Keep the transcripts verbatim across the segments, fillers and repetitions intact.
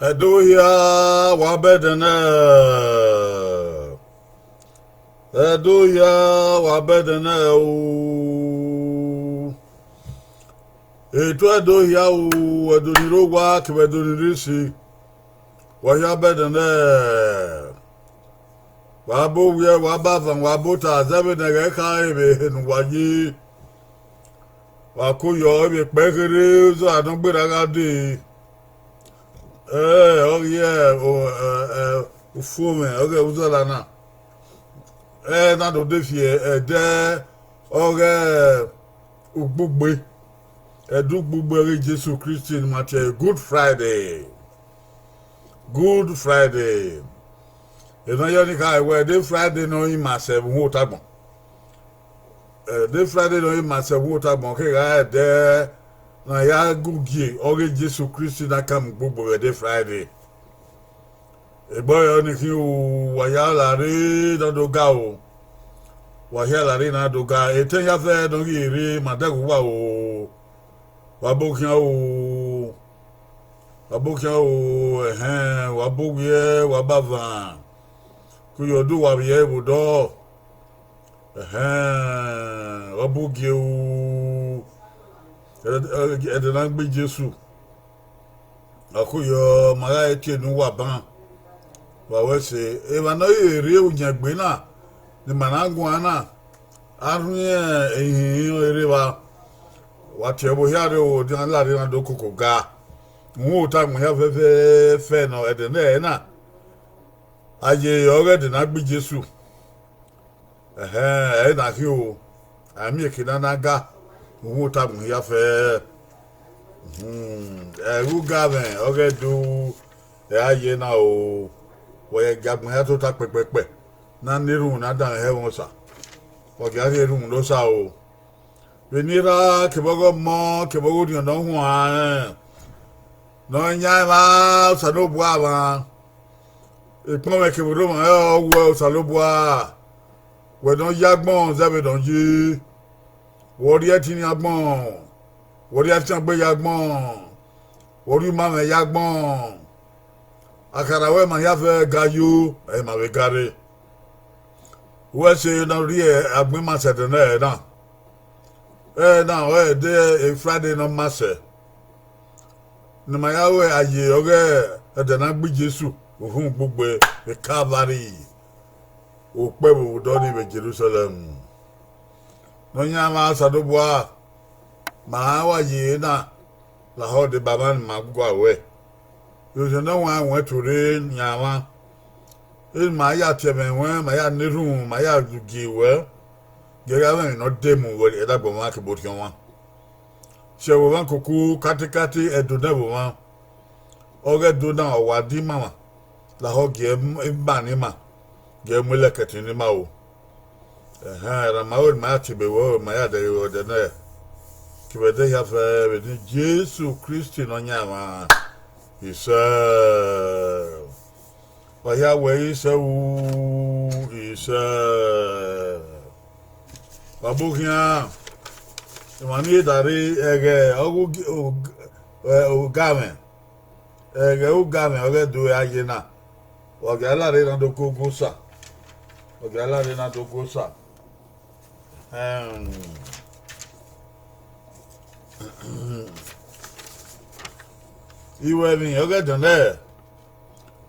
Ẹdo hia, wa bẹdẹ nẹ. Ẹdo hia, wa bẹdẹ nẹ o. Eto Ẹdo hia o, Ẹdo ni rre owa kevbe Ẹdo ni rre isi, wa hia bẹdẹ nẹ. Wa ba owiẹ, wa ba avan, wa ba ota, zẹ vbene ẹghẹ khare vbe ehe ne uwa ye. Wa ko yọ, vbe ekpẹn kherhe, uza nọ gberra gha dee. Ẹ, ọ ghi ẹ, o, ẹ, ẹ, ufomwẹ, ọ ghi ẹ uzọla na. Ẹ na do de fi ẹdẹ, ọ ghi ẹ ugbugbe. Ẹdẹ ugbugbe ọghe Jesu Kristi ne ima tie ẹre Good Friday. Good Friday. Emwa ya ọnii kha wẹẹ, ẹdẹ Friday ne ọ re ima sẹ vbe uhunmwu otagbọn. Ẹdẹ Friday ne ọ re ima sẹ vbe uhunmwu otagbọn, ọ kegha re ẹdẹ ne a ya gu gie ọghe Jesu Kristi na ka mu ugbugbe vbe ẹdẹ Friday. Egbe ọre ọnii khin o, wa ya la rre ne ọ do ga o. Wa hia la rre ne a do ga, etẹn hia fẹ ne ọ ghi rre, ma dẹghe uwa o. Wa bo khian o. Wa bo khian o, ẹhẹn, wa bo wiẹ, wa ba avan. Ku yọ do wa vbiẹ vbe odọ. Ẹhẹn, wa bu gie ru. Ẹdẹ, ẹdẹ na gbe Jesu. Ọ ko yọ, ma gha tie ne uwa ban. Wa wẹ ẹse, emwa ne ọ rhie uyẹn egbe na, ne ima na guan na, a rhiẹn ehinrin rre evba. Wa tie ẹvbo hia rre o, de iran la rre iran do koko ga. Uhunmwu otagbọn hia fẹfẹfẹ nọ ẹdẹ nẹ ẹre na. A ye ọghe ẹdẹ na gbe Jesu. Ẹhẹn, ẹre na khin o, a miẹn eke ne a na ga, uhunmwu otagbọn hia fẹ. Ẹghẹ ugamwẹ ọghe Ẹdo, ẹ a ye na o, wẹ ya gie agbọn hia tota kpẹkpẹkpẹ, ne a na erhunmwu ne a danmwehọ ẹmwẹ Osa, wa gie a rhie erhunmwu ne Osa o. Vbene erha kevbe ọghe ọmọ kevbe ọghe orhiọn ne ọ huanrẹn, ne ọ yan emwa Osanobua mwa, ekpọnmwẹ kevbe orhọmwa rẹn ọ wẹ Osanobua, wẹ ne ọ ya agbọn zẹ vbene ọ ye, wẹ ọ rhie ẹtin agbọn, wẹ ọ rhie afiangbe ya agbọn, wẹ ọ rhie umamwẹ ya agbọn. Akhara wẹ ma hia fẹ ga yo, ẹ ma vbe ga rre. Wẹ ẹse ne ọ rhie agbọn ima sẹ ẹdẹ nẹ ẹre na. Ẹre na ọre ẹdẹ Friday ne ọ ma sẹ, ne ima ya ru a ye ọghe ẹdẹ na gbe Jesu uhunmwu ugbugbe vbe Calvary, ukpẹ vbe odọ ni vbe Jerusalem. Nọyaẹnmwa Osanobua, ma wa ye na lahọ deba mwa ne ima gua ruẹ. Osan ne ọ wan wẹ to rre yan mwa, ma ya tie ẹmwẹ ruẹn, ma ya na erhunmwu, ma ya gie ruẹ, gie gha mwẹ emwi ne ọ demu vbe ẹdẹ agbọn mwa kevbe orhiọn mwa. Si ẹvbo mwa koko katekate, Ẹdo ne ẹvbo mwa, ọghe Ẹdo na ọ wa di ima mwa, lahọ gie ima ne ima, gie mu lẹkẹtin ne ima o. Ẹhẹn, erha ma ru ne ima ya tie ebe ruẹ, ma ya dẹghe ruẹ ẹdẹ nẹ, kevbe ẹdẹ hia fẹ vbe eni Jesu Kristi Nọyaẹnmwa. Isẹ. Wa hia wẹ isẹ ru, isẹ. Wa bo khian, emwa ni da rre ẹghẹ ọghe ugamwẹ, ẹghẹ ugamwẹ ọghe Ẹdo a ye na, wa gie a la rre na do gu Osa, wa gie a la rre na do gu Osa. Ẹm, iruẹmwi ọghe Ẹdo nẹ,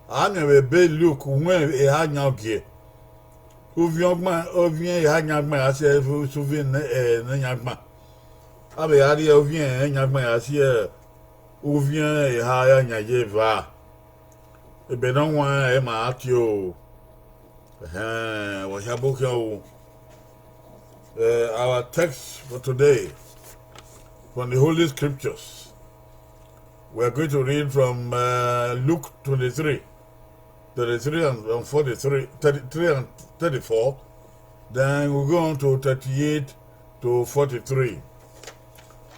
a miẹn vbe ebe Luk, uwẹn eha yan ogie. Uviẹn ọgban, uviẹn eha yan gban, a si ẹe usun uviẹn ne, ẹ, ne yan gban. A vbe gha rrie uviẹn yan gban, a si ẹe uviẹn eha ya yan ye eva. Ebe ne ọ wan ẹre ma a tie o. Ẹhẹn, wa hia bo khian o. Uh, our text for today from the Holy Scriptures. We are going to read from, uh, Luke twenty-three, thirty-three and, and forty-three, thirty-three and thirty-four. Then we go on to thirty-eight to forty-three.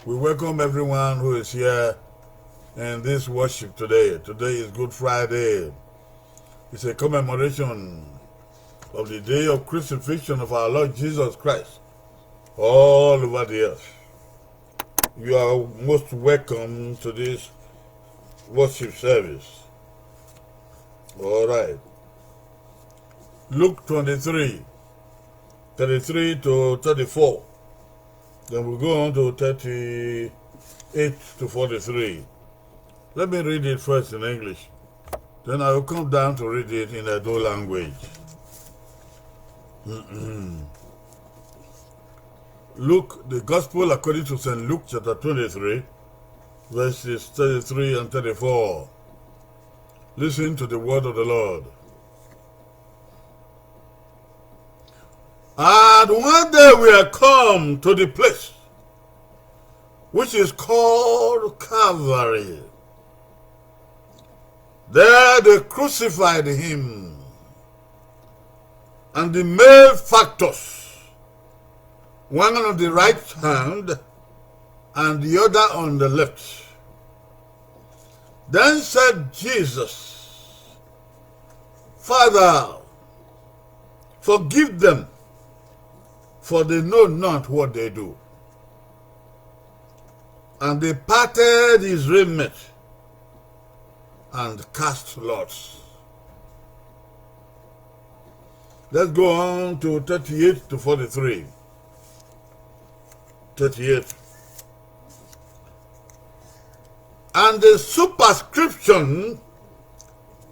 We welcome everyone who is here in this worship today. Today is Good Friday. It's a commemoration of the day of crucifixion of our Lord Jesus Christ all over the earth. You are most welcome to this worship service. All right. Luke twenty-three, thirty-three to thirty-four. Then we go on to thirty-eight to forty-three. Let me read it first in English. Then I will come down to read it in Edo language. Luke, the Gospel according to Saint Luke chapter twenty-three, verses thirty-three and thirty-four. Listen to the word of the Lord. And when they were come to the place which is called Calvary, there they crucified him, and the malefactors, one on the right hand and the other on the left. Then said Jesus, Father, forgive them, for they know not what they do. And they parted his raiment and cast lots. Let's go on to thirty-eight to forty-three. Thirty-eight. And the superscription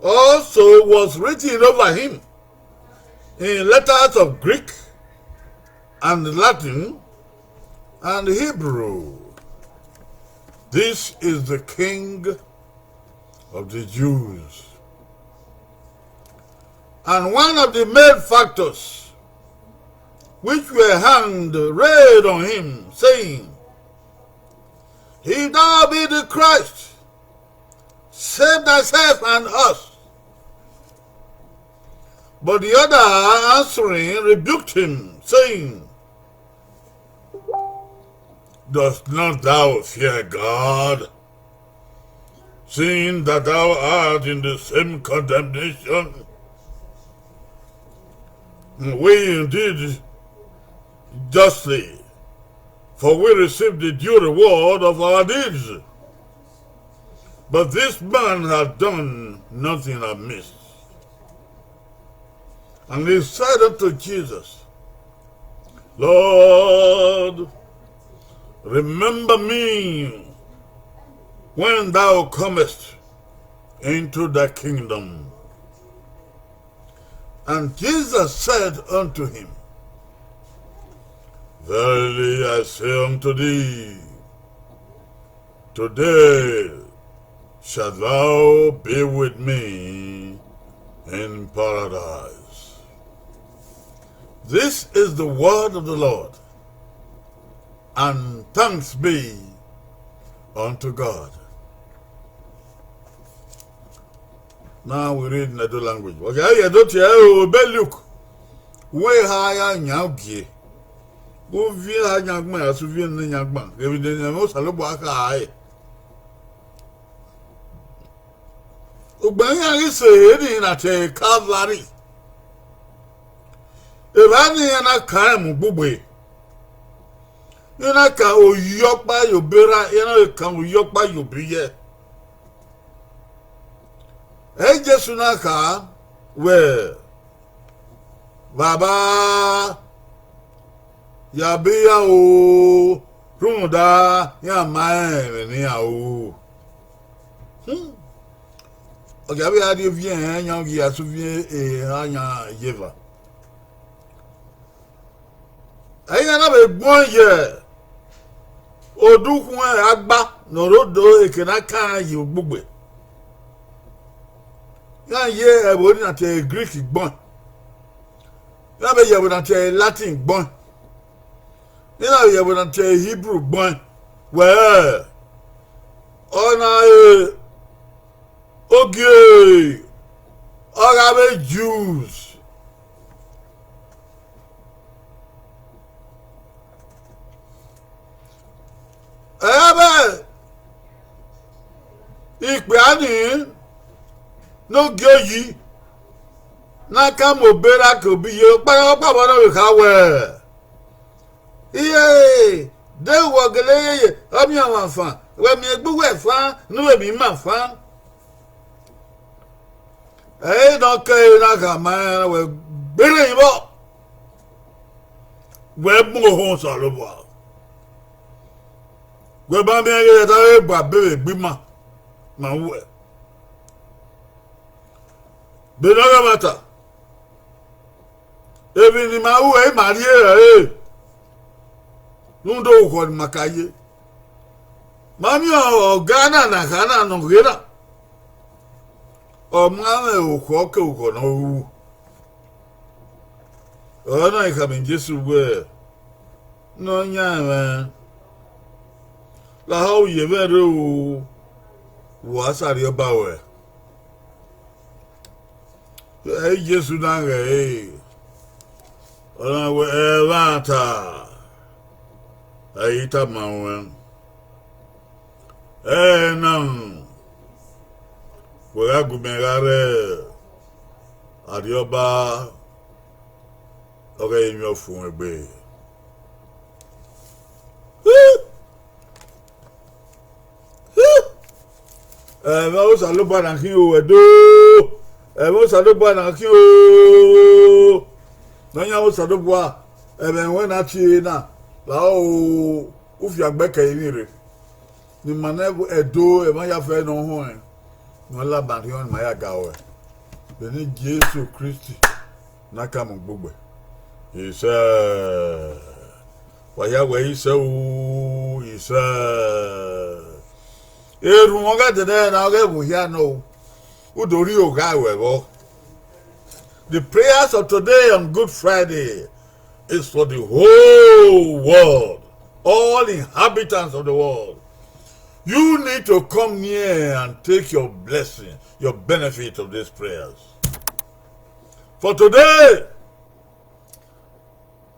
also was written over him in letters of Greek and Latin and Hebrew, "This is the King of the Jews." And one of the malefactors which were hanged railed on him, saying, "If thou be the Christ, save thyself and us." But the other answering rebuked him, saying, "Dost not thou fear God, seeing that thou art in the same condemnation? We indeed justly, for we receive the due reward of our deeds. But this man hath done nothing amiss." And he said unto Jesus, "Lord, remember me when thou comest into thy kingdom." And Jesus said unto him, "Verily I say unto thee, today shalt thou be with me in paradise." This is the word of the Lord, and thanks be unto God. Now we read in Edo language. Okay, Edo tie o be Luke. Wẹ ha ya yan ogie. Uviẹn ha yan gbọn, a sẹ uviẹn ne yan gbọn. Evidence ne Osanobua kha ẹre. Ugbẹn iran ghi sẹ ehe ni na tie Calvary. Evba ne iran na kan ẹmwẹ ugbugbe. Iran na kan oyi ọkpa ye obọ erha, iran na kan oyi ọkpa ye obọ iyẹ. Ẹ i Jesu na kha wẹẹ, Baba, ya be iran o, rhunmwuda iran ma rẹn ẹmwẹ ne iran ru. Hmm. Ọ gia vbe gha rrie oviẹn ẹnrẹn yan ogie, a sẹ uviẹn eha yan ye eva. Ẹ i iran na vbe gbẹn ye odukhunmwu agba ne ọ rre odọ eke ne a kan iran ye ugbugbe. Iran ye ẹvbo ni na tie Greek gbẹn. Iran vbe ye ẹvbo na tie Latin gbẹn. Iran vbe ye ẹvbo na tie Hebrew gbẹn. Wẹẹ, ọna re ogie ọghe avbe Jews. Ẹ vbe ikpia ni ne ogie oyi na ka mu obọ erha ke obọ iyẹ, ọkpa ọkpa vbe ọ na vbe kha wẹẹ, Iye, deghẹ uwẹ gele yeye ọmiọnmwafan, wẹ miẹn egbe uwẹ fan ne u vbe miẹn ima fan. Ẹre ne ọ kere na khama rẹn wẹẹ, gberra emwi vbọ, wẹ mu ohẹn Osanobua. Wẹ ma miẹn ghe ẹdẹ gba bevbe egbe ima ma ruẹ. Vbene ọ gha ẹmwata, emwi ne ima ruẹ, ima rhie ẹre, rhunmwuda orukhọ ne ima ka ye. Ma miẹn ọga na ne a kha na ne ọ ghe na, ọ ma mwẹ orukhọ ke orukhọ ne ọ ru. Ọre na khama Jesu wẹẹ, Nọyaẹnmwẹ, lahọ u ye mwẹ rre o, wa sẹ Arriọba ruẹ. Ẹ i Jesu na ghẹ ẹre, ọ na wẹẹ, Ẹmwata, ẹ i tama ruẹn, ẹna, wẹ gha gu mẹ gha rre Arriọba ọghe emwi ọfumwegbe. Ẹmwẹ Osanobua na khin o, Ẹdo. Ẹmwẹ Osanobua na khin o. Nọyaẹnmwẹ Osanobua, ẹmwẹ ruẹn na tie na, lahọ o, u fiangbe ke ẹrinmwi rre. Ne ima ne Ẹdo, emwa ya fẹ ne ọ họẹn, ne ọ la ma rhiọn, ne ima ya ga ruẹ. Vbene Jesu Kristi na ka mu gbe ugbẹ. Isẹ. Wa hia wẹ isẹ o, isẹ. Erhunmwu ọghe ẹdẹnẹrẹ na ọghe ẹvbo hia nọ o. U do rhie ogha ruẹ vbọ. The prayers of today on Good Friday is for the whole world, all inhabitants of the world. You need to come near and take your blessing, your benefit of these prayers. For today,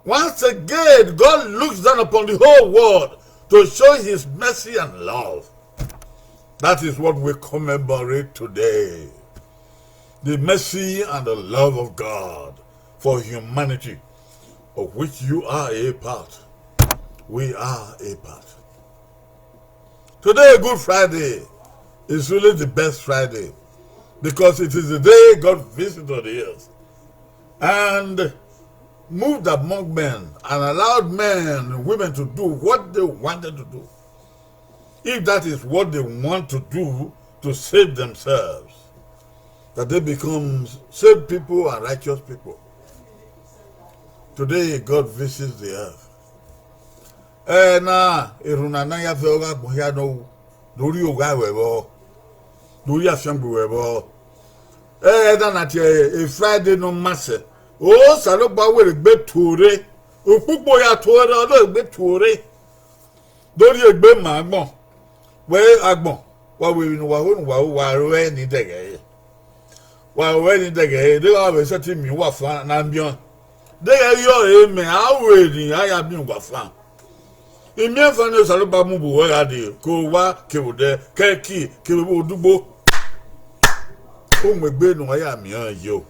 once again, God looks down upon the whole world to show his mercy and love. That is what we commemorate today. The mercy and the love of God for humanity, of which you are a part. We are a part. Today, Good Friday, is really the best Friday because it is the day God visited the earth and moved among men and allowed men and women to do what they wanted to do. If that is what they want to do to save themselves, that they become saved people and righteous people. Today, God visits the earth. Ẹna, erhunmwu na ya fẹ ọghe agbọn hia nọ, do rhie ogha ruẹ vbọ, do rhie afiangbe ruẹ vbọ. Ẹna na tie e Friday ne ọ ma sẹ, Osanobua wẹ egbe tuorre, ukpukpu ya tuorre, ọ do egbe tuorre. Do rhie egbe ma agbọn. Wẹ agbọn, wa wẹ emwi ne uwa ho ne uwa ru, wa ruẹ ni dẹghẹ ẹre. Wa ruẹ ni dẹghẹ ẹre, deghẹ ọ vbe sẹtin miẹn uwa fan ne a miẹn ọẹn. Deghẹ ọ re mẹ, a ru eni a ya miẹn uwa fan. Imiẹnfan ne Osanobua mu bu uwẹ gha dee, ke owa kevbe odẹ, ke ẹki kevbe odugbo. U mu egbe ne uwa ya miẹn ọẹn yo.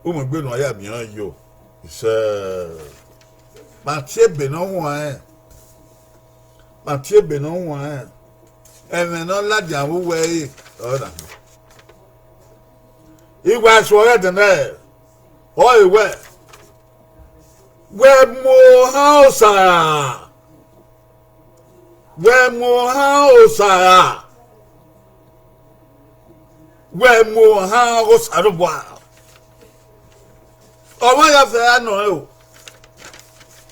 U mu egbe ne uwa ya miẹn ọẹn yo. Isẹ. Ma tie ebe ne ọ huanrẹn. Ma tie ebe ne ọ huanrẹn. Ẹmwẹ ne ọ ladian vbe uwu ẹre, ọ na. I wa suẹn ọghe ẹdẹnẹrẹ, ọ re wẹ, wẹ mu ohan Osa ra, wẹ mu ohan Osa ra, wẹ mu ohan Osanobua. Ọmwa ya fẹ ra nọ rẹn o,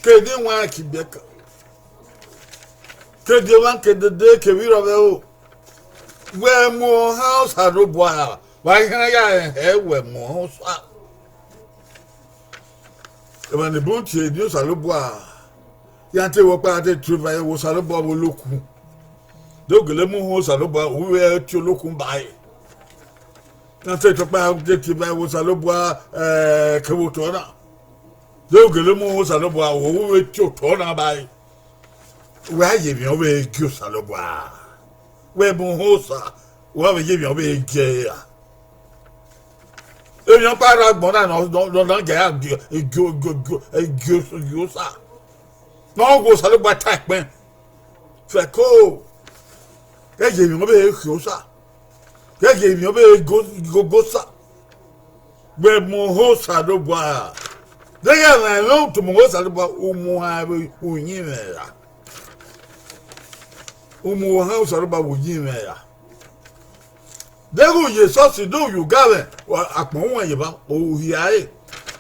ke ne iwinna ki biẹ kan, ke ne emwa ke dede kevbe irọvbẹ o, wẹ mu ohan Osanobua ra, wa i khian ya rẹn hẹ wẹ mu ohan Osa. Emwa ni bun tie eni Osanobua, iran te wẹ ọkpa, iran te tie eva ye vbe Osanobua vbe olokun. De u gele mu ohan Osanobua, u vbe tie olokun ba ẹre. Iran te tọkpa, iran te tie eva ye vbe Osanobua, eh, kevbe otọ na. De u gele mu ohan Osanobua, u vbe tie otọ na ba ẹre. Wẹ a ye emwi ọ vbe gie Osanobua. Wẹ mu ohan Osa, wẹ a vbe ye emwi ọ vbe gie ẹre ra. Emwi ọkpa rre agbọn na ne ọ, ne ọ, ne ọ na gie, gie, gie, gie Osa. Ne ọ gu Osanobua ta ẹkpẹn. Fẹko, ẹ ye emwi ọ vbe khian Osa. Kẹkẹ emwi ọvbehe go- gogo sa. Wẹ mu ohan Osanobua ra? Deghẹ ẹmwẹ mwẹ u tu mu ohan Osanobua, u mu ohan uyinmwẹ ra? U mu ohan Osanobua vbe uyinmwẹ ra? Deghẹ u ye esọsi, do u ye ugamwẹ, akpọn ruẹn ye evba, u hia ẹre.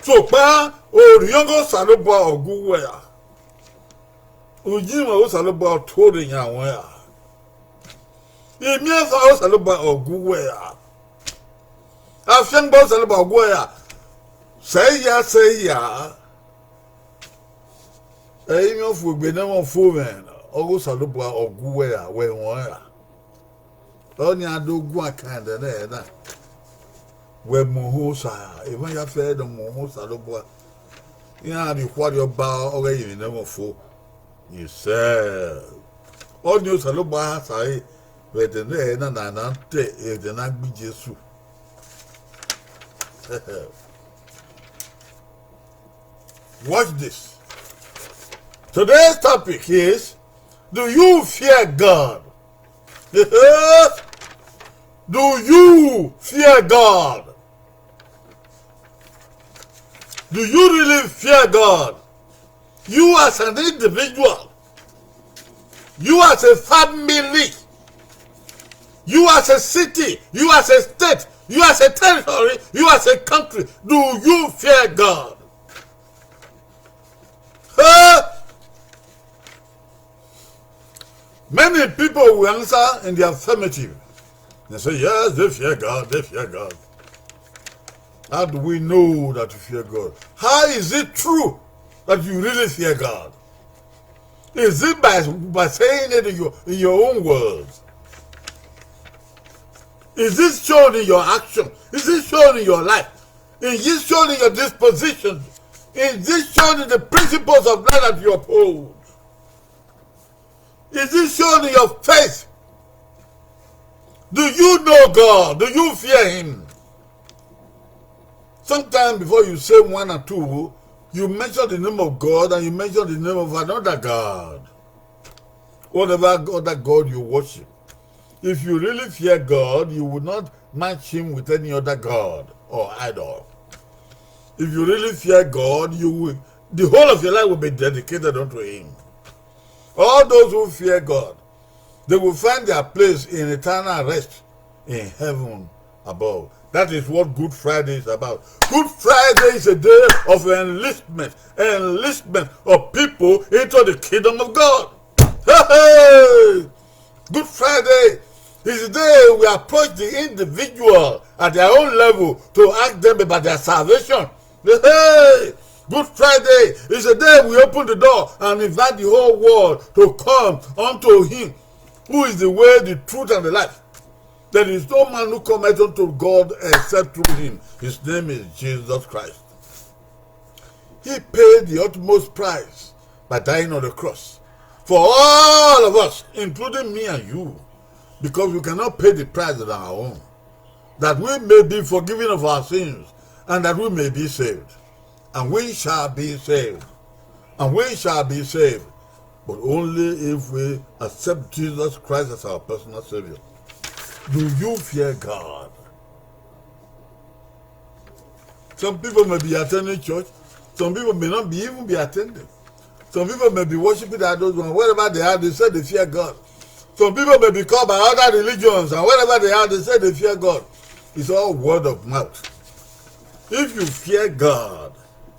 Sokpan orhiọn ọghe Osanobua ọ gu uwẹ ra? Uyinmwẹ ọghe Osanobua ọ tuorre yan ruẹn ra? Imiẹnmwẹ ọghe Osanobua ọ gu uwẹ ra? Afiangbe ọghe Osanobua ọ gu uwẹ ra? Sẹ hia, sẹ hia. Ẹ i mwẹ ọfumwegbe ne ẹmwẹ ọfumwẹ ọghe Osanobua ọ gu uwẹ ra, wẹ ruẹn ra? Ọnii a do guan kan ẹdẹ nẹ na. Wẹ mu ohan Osa, emwa ya fẹ ne ọ mu ohan Osanobua. Iran rhie okhuo Arriọba ọghe ẹrinmwi ne ẹmwẹ ọfo. Isẹ. Ọnii Osanobua a sare vbe ẹdẹ nẹ na, na na te ẹdẹ na gbe Jesu. Watch this. Today's topic is, do you fear God? Do you fear God? Do you really fear God? You as an individual, you as a family, you as a city, you as a state, you as a territory, you as a country, do you fear God? Huh? Many people will answer in the affirmative. They say, yes, they fear God, they fear God. How do we know that you fear God? How is it true that you really fear God? Is it by, by saying it in your, in your own words? Is it shown in your action? Is it shown in your life? Is it shown in your disposition? Is it shown in the principles of life that you uphold? Is it shown in your faith? Do you know God? Do you fear Him? Sometimes before you say one or two, you mention the name of God and you mention the name of another God. Whatever other God you worship, if you really fear God, you will not match Him with any other god or idol. If you really fear God, you will, the whole of your life will be dedicated unto Him. All those who fear God, they will find their place in eternal rest in heaven above. That is what Good Friday is about. Good Friday is a day of enlistment, enlistment of people into the kingdom of God. Hey, hey! Good Friday is the day we approach the individual at their own level to ask them about their salvation. Hey, hey! Good Friday is the day we open the door and invite the whole world to come unto Him, who is the way, the truth, and the life. There is no man who cometh unto God except through Him. His name is Jesus Christ. He paid the utmost price by dying on the cross for all of us, including me and you, because we cannot pay the price on our own, that we may be forgiven of our sins and that we may be saved. And we shall be saved. And we shall be saved, but only if we accept Jesus Christ as our personal Savior. Do you fear God? Some people may be attending church. Some people may not be even be attending. Some people may be worshiping the idols, and wherever they are, they say they fear God. Some people may be called by other religions, and wherever they are, they say they fear God. It's all word of mouth. If you fear God,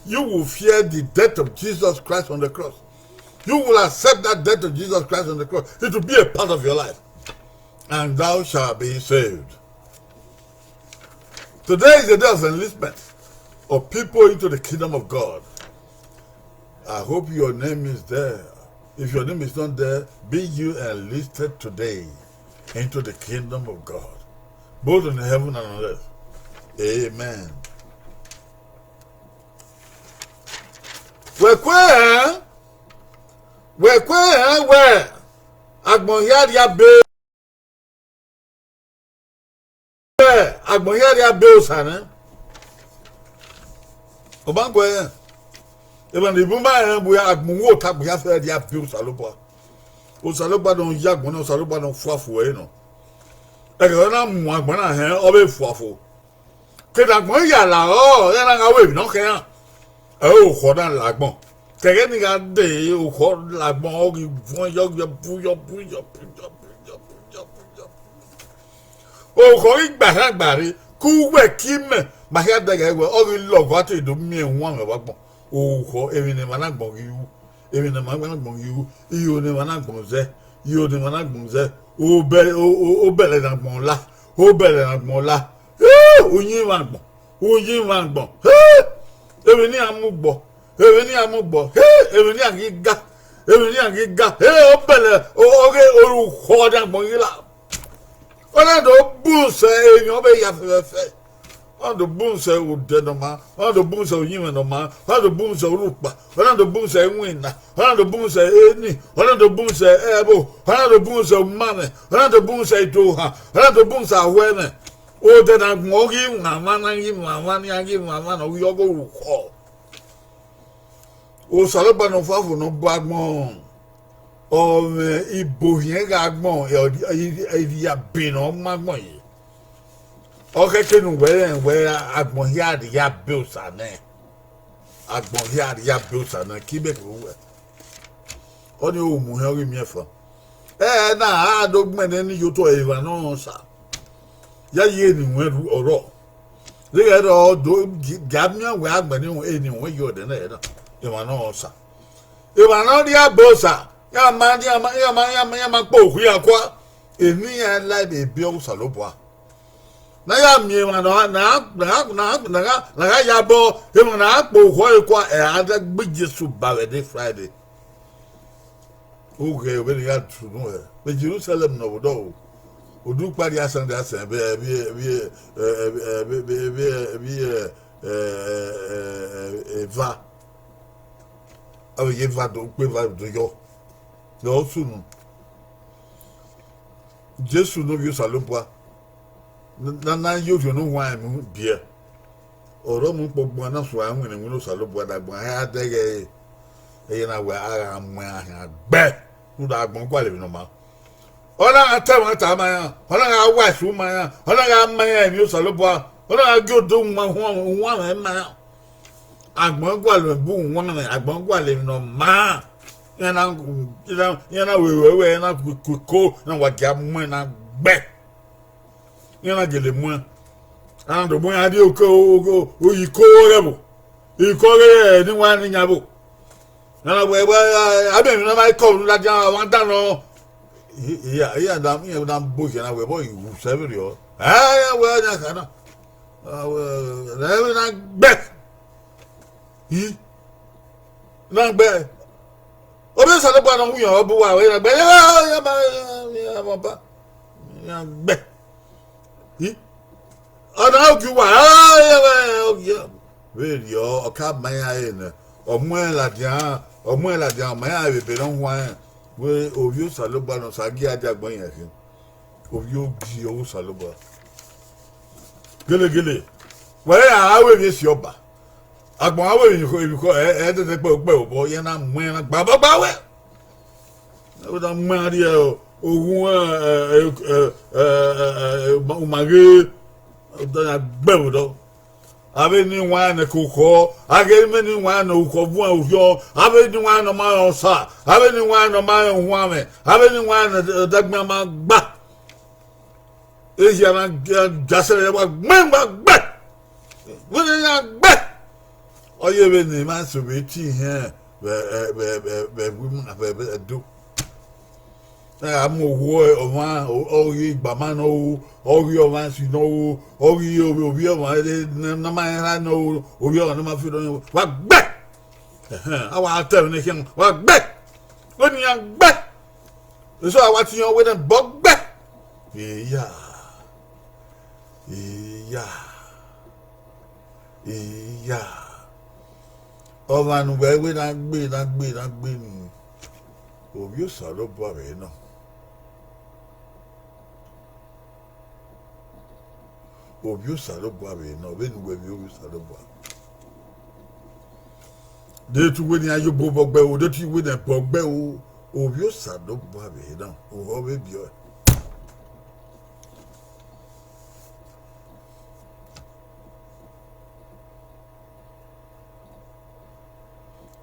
you will fear the death of Jesus Christ on the cross. You will accept that death of Jesus Christ on the cross. It will be a part of your life. And thou shalt be saved. Today is the day of enlistment of people into the kingdom of God. I hope your name is there. If your name is not there, be you enlisted today into the kingdom of God, both in heaven and on earth. Amen. Wẹ kue ẹn, wẹ kue ẹn wẹ agbọn hia rhia be, wẹ agbọn hia rhia be Osa nẹ. Ọ ma guẹ rẹn, emwa ni bu ma rẹn wẹ agbọn uwu ota agbọn hia fẹ rhia be Osanobua. Osanobua nọ ya agbọn na, Osanobua nọ fua fu ẹre nọ. Ẹghẹ ne a mu agbọn na hẹn, ọ vbe fua fo. Ke ne agbọn ya la ọre, ọ na gha ru emwi ne ọ khẹ iran. Ẹ i re okhọ na la agbọn. Ke ẹghẹ ne I gha dee, okhọ la agbọn, ọ ghi vuọn yọ, ọ ghi bu yọ, bu yọ, bu yọ, bu yọ, bu yọ, bu yọ. Okhọ ghi gba khian gba rre, ke uwẹ ke imẹ ma hia dẹghẹ wẹ, ọ ghi lọghọ a te do miẹn uwanmwẹ vbe agbọn. Okhọ, emwi ne emwa ne agbọn ghi ru, emwi ne emwa ne agbọn ghi ru, iro ne emwa ne agbọn zẹ, iro ne emwa ne agbọn zẹ, obẹ-, o-, o-, obẹlẹ ne agbọn la, obẹlẹ ne agbọn la, eh, uyinmwẹ agbọn, uyinmwẹ agbọn, eh, emwi ne iran mu gbọ, emwi ne iran mu gbọ, eh, emwi ne iran ghi ga, emwi ne iran ghi ga, eh, obẹlẹ, o-, ọghe orukhọ ne agbọn ghi la. Ọ na do bun sẹ emwi ọ vbe ya fẹfẹfẹ. Ọ na do bun sẹ odẹ ne ọ maa, ọ na do bun sẹ uyinmwẹ ne ọ maa, ọ na do bun sẹ urhukpa, ọ na do bun sẹ iwinna, ọ na do bun sẹ eni, ọ na do bun sẹ ẹvbo, ọ na do bun sẹ umamwẹ, ọ na do bun sẹ idohan, ọ na do bun sẹ ahuẹmwẹ. Odẹ ne agbọn ghi mwamwa, na ghi mwamwa, ne iran ghi mwamwa ne ọ ghi ọghe orukhọ. Osanobua ne ọ fua fo ne ọ bu agbọn, ọ mwẹ ibo hiẹn ghe agbọn, irhiabe ne ọ mu agbọn ye. Ọ khẹke ne uwẹ rẹn wẹ agbọn hia rhie abe Osa nẹ, agbọn hia rhie abe Osa nẹ, ke imẹ kevbe uwẹ. Ọnii ọre uwẹ muhẹn ọghe imiẹnfan. Ẹna a do gbẹnnẹ ne I ye otọ emwa ne ọ rẹn Osa. Ya ye eni ruẹn ru ọrọ. Deghẹ rọ do, gia miẹn wẹ agbẹnẹ eni ruẹn ye ọdẹ nẹ na, emwa ne ọ rẹn Osa. Emwa ne ọ rhie abe Osa, iran ma, iran ma, iran ma, iran ma, iran ma kpe okhuo iran kua. Eni iran la vbe ebe Osanobua. Ne a ya miẹn emwa ne ọ, ne a, ne a, ne a, ne a gha, ne a gha ya bọ, emwa ne a kpe okhuo ẹre kua, ẹ, a da gbe Jesu ba vbe ẹdẹ Friday. Ughẹ vbene I gha sunu hẹ, vbe Jerusalẹm ne ọ vbe odọ ro, odẹ ukpa rhie asẹn rhie asẹn vbe, vbe, vbe, vbe, vbe, vbe, vbe, vbe, eva, avbe ye eva do, ukpe eva do yọ, ọ sunu. Jesu ne Ovbi Osanobua, ne a na ye Orhiọn Ne Uhuan Ẹmwẹ biẹ. Ọre ọ mu ukpọgbọn na suẹn winna iwinna Osanobua ne agbọn hia dẹghe ẹre, ẹre na wẹ a gha mu iran khian gbe, rhunmwuda agbọn gualọ emwi ne ọ maa. Ọ na gha ta ẹmwata ma iran, ọ na gha wa esu ma iran, ọ na gha ma iran emwi Osanobua, ọ na gha gie odẹ uwanmwẹ ma iran. Agbọn gualọ bu uwanmwẹ, agbọn gualọ emwi ne ọ maa. Iran na, iran na, iran na wẹ, wẹ, wẹ, iran na ku, ku iko, iran wa gia mu iran na gbe. Iran na gele mu iran. A na do mu iran rrie oko, oko, oyi iko ọghọe ẹvbo. Iko ọghọe ne iran ne iyan ẹvbo. Iran na wẹ, wẹ, a, a miẹn emwi ne ọ ma kọ unu ladian, ọmwa danọ. I, I, I, I, da, I da bo khian na wẹ, ẹvbo I wu sẹ vberriọ. Ẹ, ẹ, wẹ, ọna khana. A, wẹ, rẹ vbe na gbe. I, na gbe. Ovbi Osanobua ne ọ winna ọ bu uwa, wẹ na gbe. Ya, ya, ya, ya, ya, ya, ya, ya, ya, ya, ya, gbe. I, ọ na ogie uwa, ah, ya, ya, ya, ya. Vberriọ, ọ ka ma iran ẹre nẹ, ọ mu ẹn ladian, ọ mu ẹn ladian, ọ ma iran vbe ebe ne ọ huanrẹn, wẹ Ovbi Osanobua ne Osa gie a dia agbọn yan ẹre. Ovbi Ogie ọghe Osanobua. Gelegele, wẹ a ru emwi esi ọba. Agbọn a ru emwi, emwi khọ, ẹ, ẹ, dẹdẹ kpẹ, kpẹ obọ, iran na mu iran na gba obọ gba wẹ. Ẹ, wẹ na mu iran rrie, ọ, oghun, ẹ, ẹ, ẹ, ẹ, ẹ, ẹ, ẹ, uma, uma ghe, ọ da na gbe vbe odọ. Avbe ne iwinna ne ke orukhọ, avbe ne iwinna ne orukhọ vuọn Orhiọn, avbe ne iwinna ne ọ ma rẹn Osa, avbe ne iwinna ne ọ ma rẹn uwanmwẹ, avbe ne iwinna ne ọdagbian ma gba. Ehia na, na ja sẹ wa gbe, wa gbe. Vbene iran gbe. Ọ ye vbene emwa eso vbe tie ihẹn vbe, vbe, vbe, vbe ẹvbo imina, vbe, vbe Ẹdo. A mu ohu ọmwa, ọ ghi igbama ne ọ ru, ọ ghi ọmwa esi ne ọ ru, ọ ghi ovbi, ovbi ọmwa ne, ne, ne ọ ma rẹn erha ne ọ ru, ovbi ọmwa ne ọ ma fi nọ, wa gbe. Ẹhẹn, a wa ta ẹmwẹ ne khian, wa gbe. Vbene iran gbe. Eso a wa tie iran wẹ ne ẹbọ gbe. Eya. Eya. Eya. Ọmwa ne uwẹ wẹ na gbe, na gbe, na gbe ni, Ovbi Osanobua vbe nọ. Ovbi Osanobua vbe nọ, vbene uwẹ vbe Ovbi Osanobua. De te uwẹ ne iran ye obọ obọ gbe o, de te uwẹ ne ẹbọ gbe o, Ovbi Osanobua vbe nọ, uwẹ ọ vbe biẹ ọe.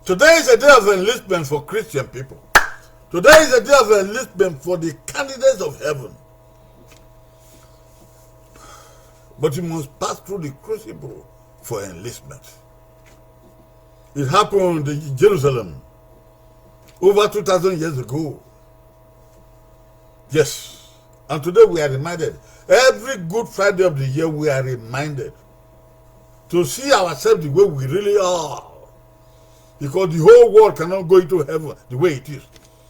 Today is a day of enlistment for Christian people. Today is a day of enlistment for the candidates of heaven. But you must pass through the crucible for enlistment. It happened in Jerusalem over two thousand years ago. Yes. And today we are reminded. Every Good Friday of the year, we are reminded to see ourselves the way we really are. Because the whole world cannot go into heaven the way it is.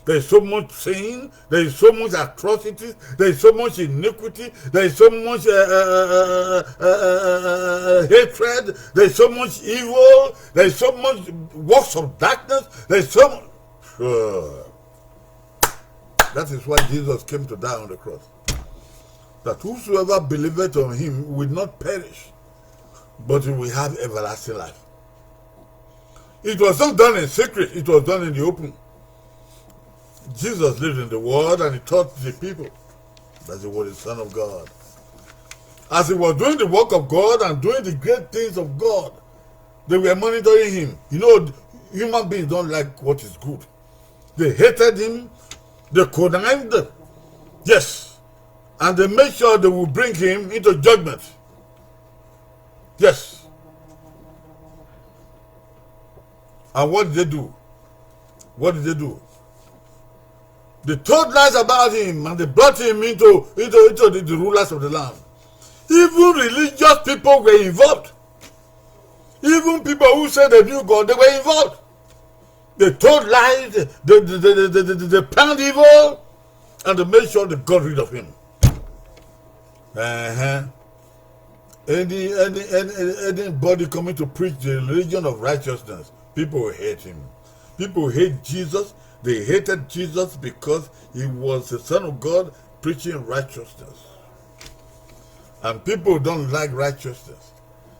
There is so much sin, there is so much atrocities, there is so much iniquity, there is so much uh, uh, uh, uh, uh, uh, uh, hatred, there is so much evil, there is so much works of darkness, there is so much. Sure. That is why Jesus came to die on the cross. That whosoever believeth on him will not perish, but he will have everlasting life. It was not done in secret, it was done in the open. Jesus lived in the world and he taught the people that he was the Son of God. As he was doing the work of God and doing the great things of God, they were monitoring him. You know, human beings don't like what is good. They hated him, they connived, yes, and they made sure they will bring him into judgment. Yes. And what did they do? What did they do? They told lies about him and they brought him into, into, into the, the rulers of the land. Even religious people were involved. Even people who said they knew God, they were involved. They told lies, they, they, they, they, they, they, they planned evil, and they made sure they got rid of him. Uh-huh. Any, any, any, anybody coming to preach the religion of righteousness, people will hate him. People hate Jesus. They hated Jesus because he was the Son of God preaching righteousness. And people don't like righteousness.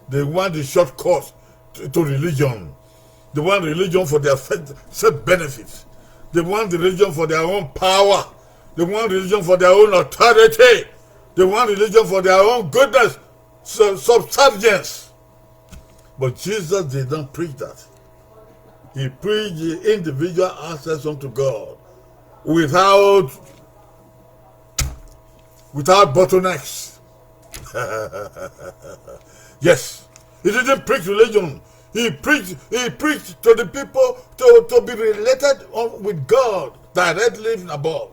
They want the shortcut to, to religion. They want religion for their self benefits. They want the religion for their own power. They want religion for their own authority. They want religion for their own goodness, subservience. But Jesus did not preach that. He preached the individual access unto God without, without bottlenecks. Yes, he didn't preach religion. He preached, he preached to the people to, to be related with God directly above.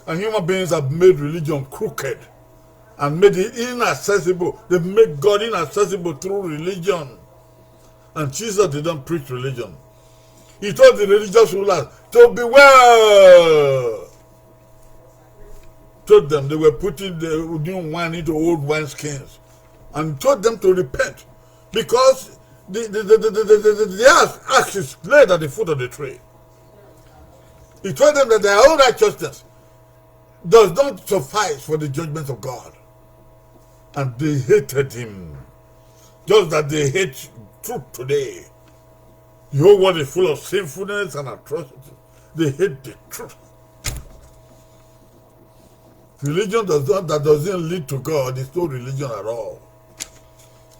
And human beings have made religion crooked and made it inaccessible. They make God inaccessible through religion. And Jesus did not preach religion. He told the religious rulers to beware. Told them they were putting the new wine into old wineskins. And told them to repent because the, the, the, the, the, the, the, the axe, axe is laid at the foot of the tree. He told them that their own righteousness does not suffice for the judgment of God. And they hated him, just that they hate truth today. The whole world is full of sinfulness and atrocity. They hate the truth. Religion does not, that doesn't lead to God is no religion at all.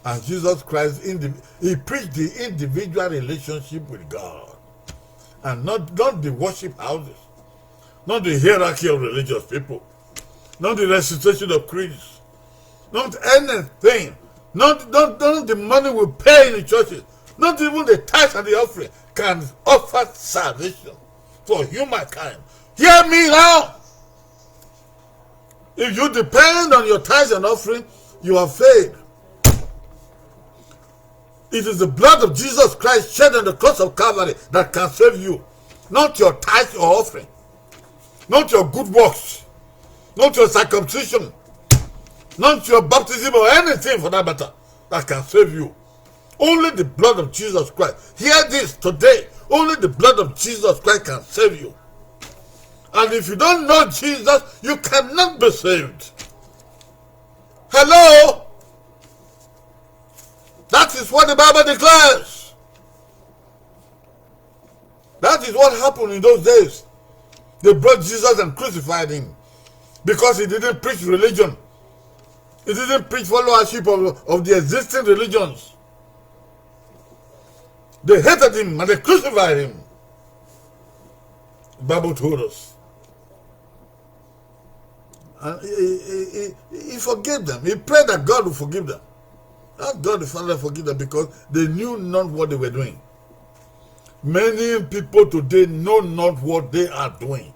And Jesus Christ, in the, he preached the individual relationship with God. And not, not the worship houses, not the hierarchy of religious people, not the recitation of creeds, not anything, not, not, not the money we pay in the churches, not even the tithes and the offering can offer salvation for humankind. Hear me now. If you depend on your tithes and offering, you have failed. It is the blood of Jesus Christ shed on the cross of Calvary that can save you. Not your tithes or offering. Not your good works. Not your circumcision. Not your baptism or anything for that matter that can save you. Only the blood of Jesus Christ. Hear this today. Only the blood of Jesus Christ can save you. And if you don't know Jesus, you cannot be saved. Hello? That is what the Bible declares. That is what happened in those days. They brought Jesus and crucified him because he didn't preach religion. He didn't preach followership of, of the existing religions. They hated him and they crucified him. Bible told us. And he, he, he, he, he forgave them. He prayed that God will forgive them. Ask God the Father forgive them because they knew not what they were doing. Many people today know not what they are doing.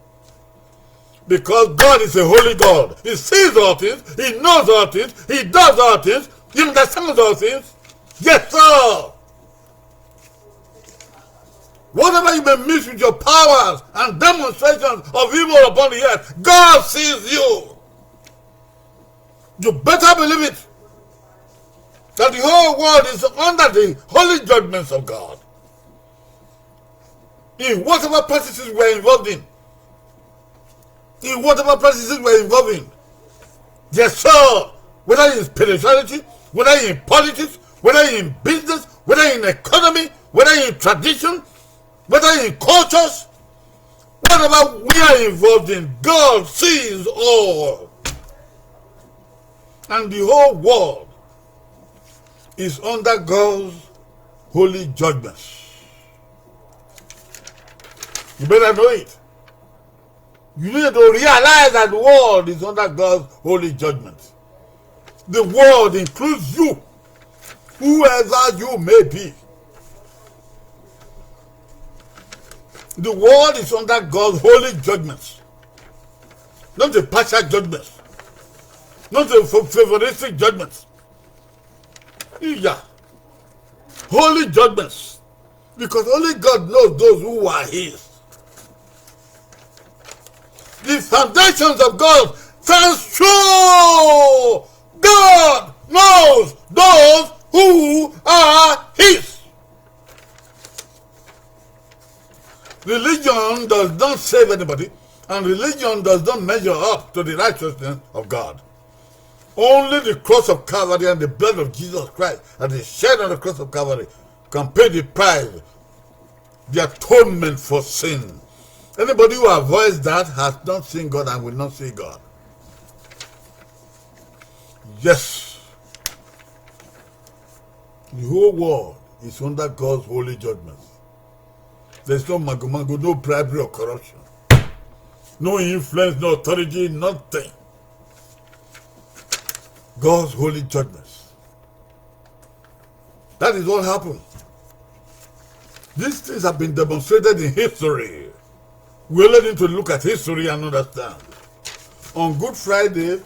Because God is a holy God. He sees all things. He knows all things. He does all things. He understands all things. Yes, sir. Whatever you may miss with your powers and demonstrations of evil upon the earth, God sees you. You better believe it. That the whole world is under the holy judgments of God. In whatever practices we're involved in, in whatever practices we're involved in, yes, sir, whether in spirituality, whether in politics, whether in business, whether in economy, whether in tradition, whether in cultures, whatever we are involved in, God sees all. And the whole world is under God's holy judgments. You better know it. You need to realize that the world is under God's holy judgment. The world includes you, whoever you may be. The world is under God's holy judgments, not a partial judgment, not a fa-, favoristic judgment. Yeah. Holy judgments. Because only God knows those who are his. The foundations of God stands true. God knows those who are his. Religion does not save anybody, and religion does not measure up to the righteousness of God. Only the cross of Calvary and the blood of Jesus Christ that is shed on the cross of Calvary can pay the price, the atonement for sin. Anybody who avoids that has not seen God and will not see God. Yes. The whole world is under God's holy judgment. There's no magomago, no bribery or corruption. No influence, no authority, nothing. God's holy judgments. That is what happened. These things have been demonstrated in history. We only need to look at history and understand. On Good Friday,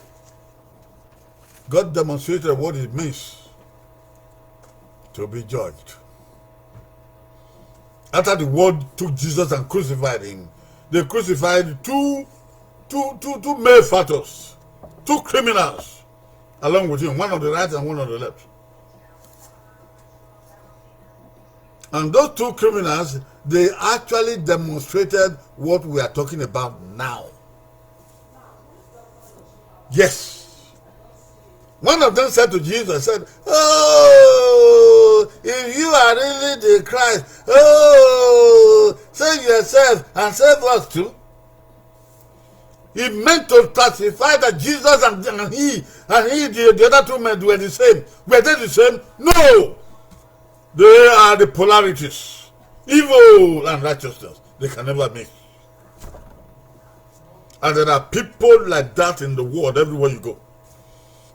God demonstrated what it means to be judged. After the world took Jesus and crucified him, they crucified two, two, two, two malefactors, two criminals, along with him, one on the right and one on the left. And those two criminals, they actually demonstrated what we are talking about now. Yes. One of them said to Jesus, said, "Oh, if you are really the Christ, oh, save yourself and save us too." He meant to pacify that Jesus and, and he, and he, the, the other two men were the same. Were they the same? No. They are the polarities. Evil and righteousness. They can never mix. And there are people like that in the world, everywhere you go.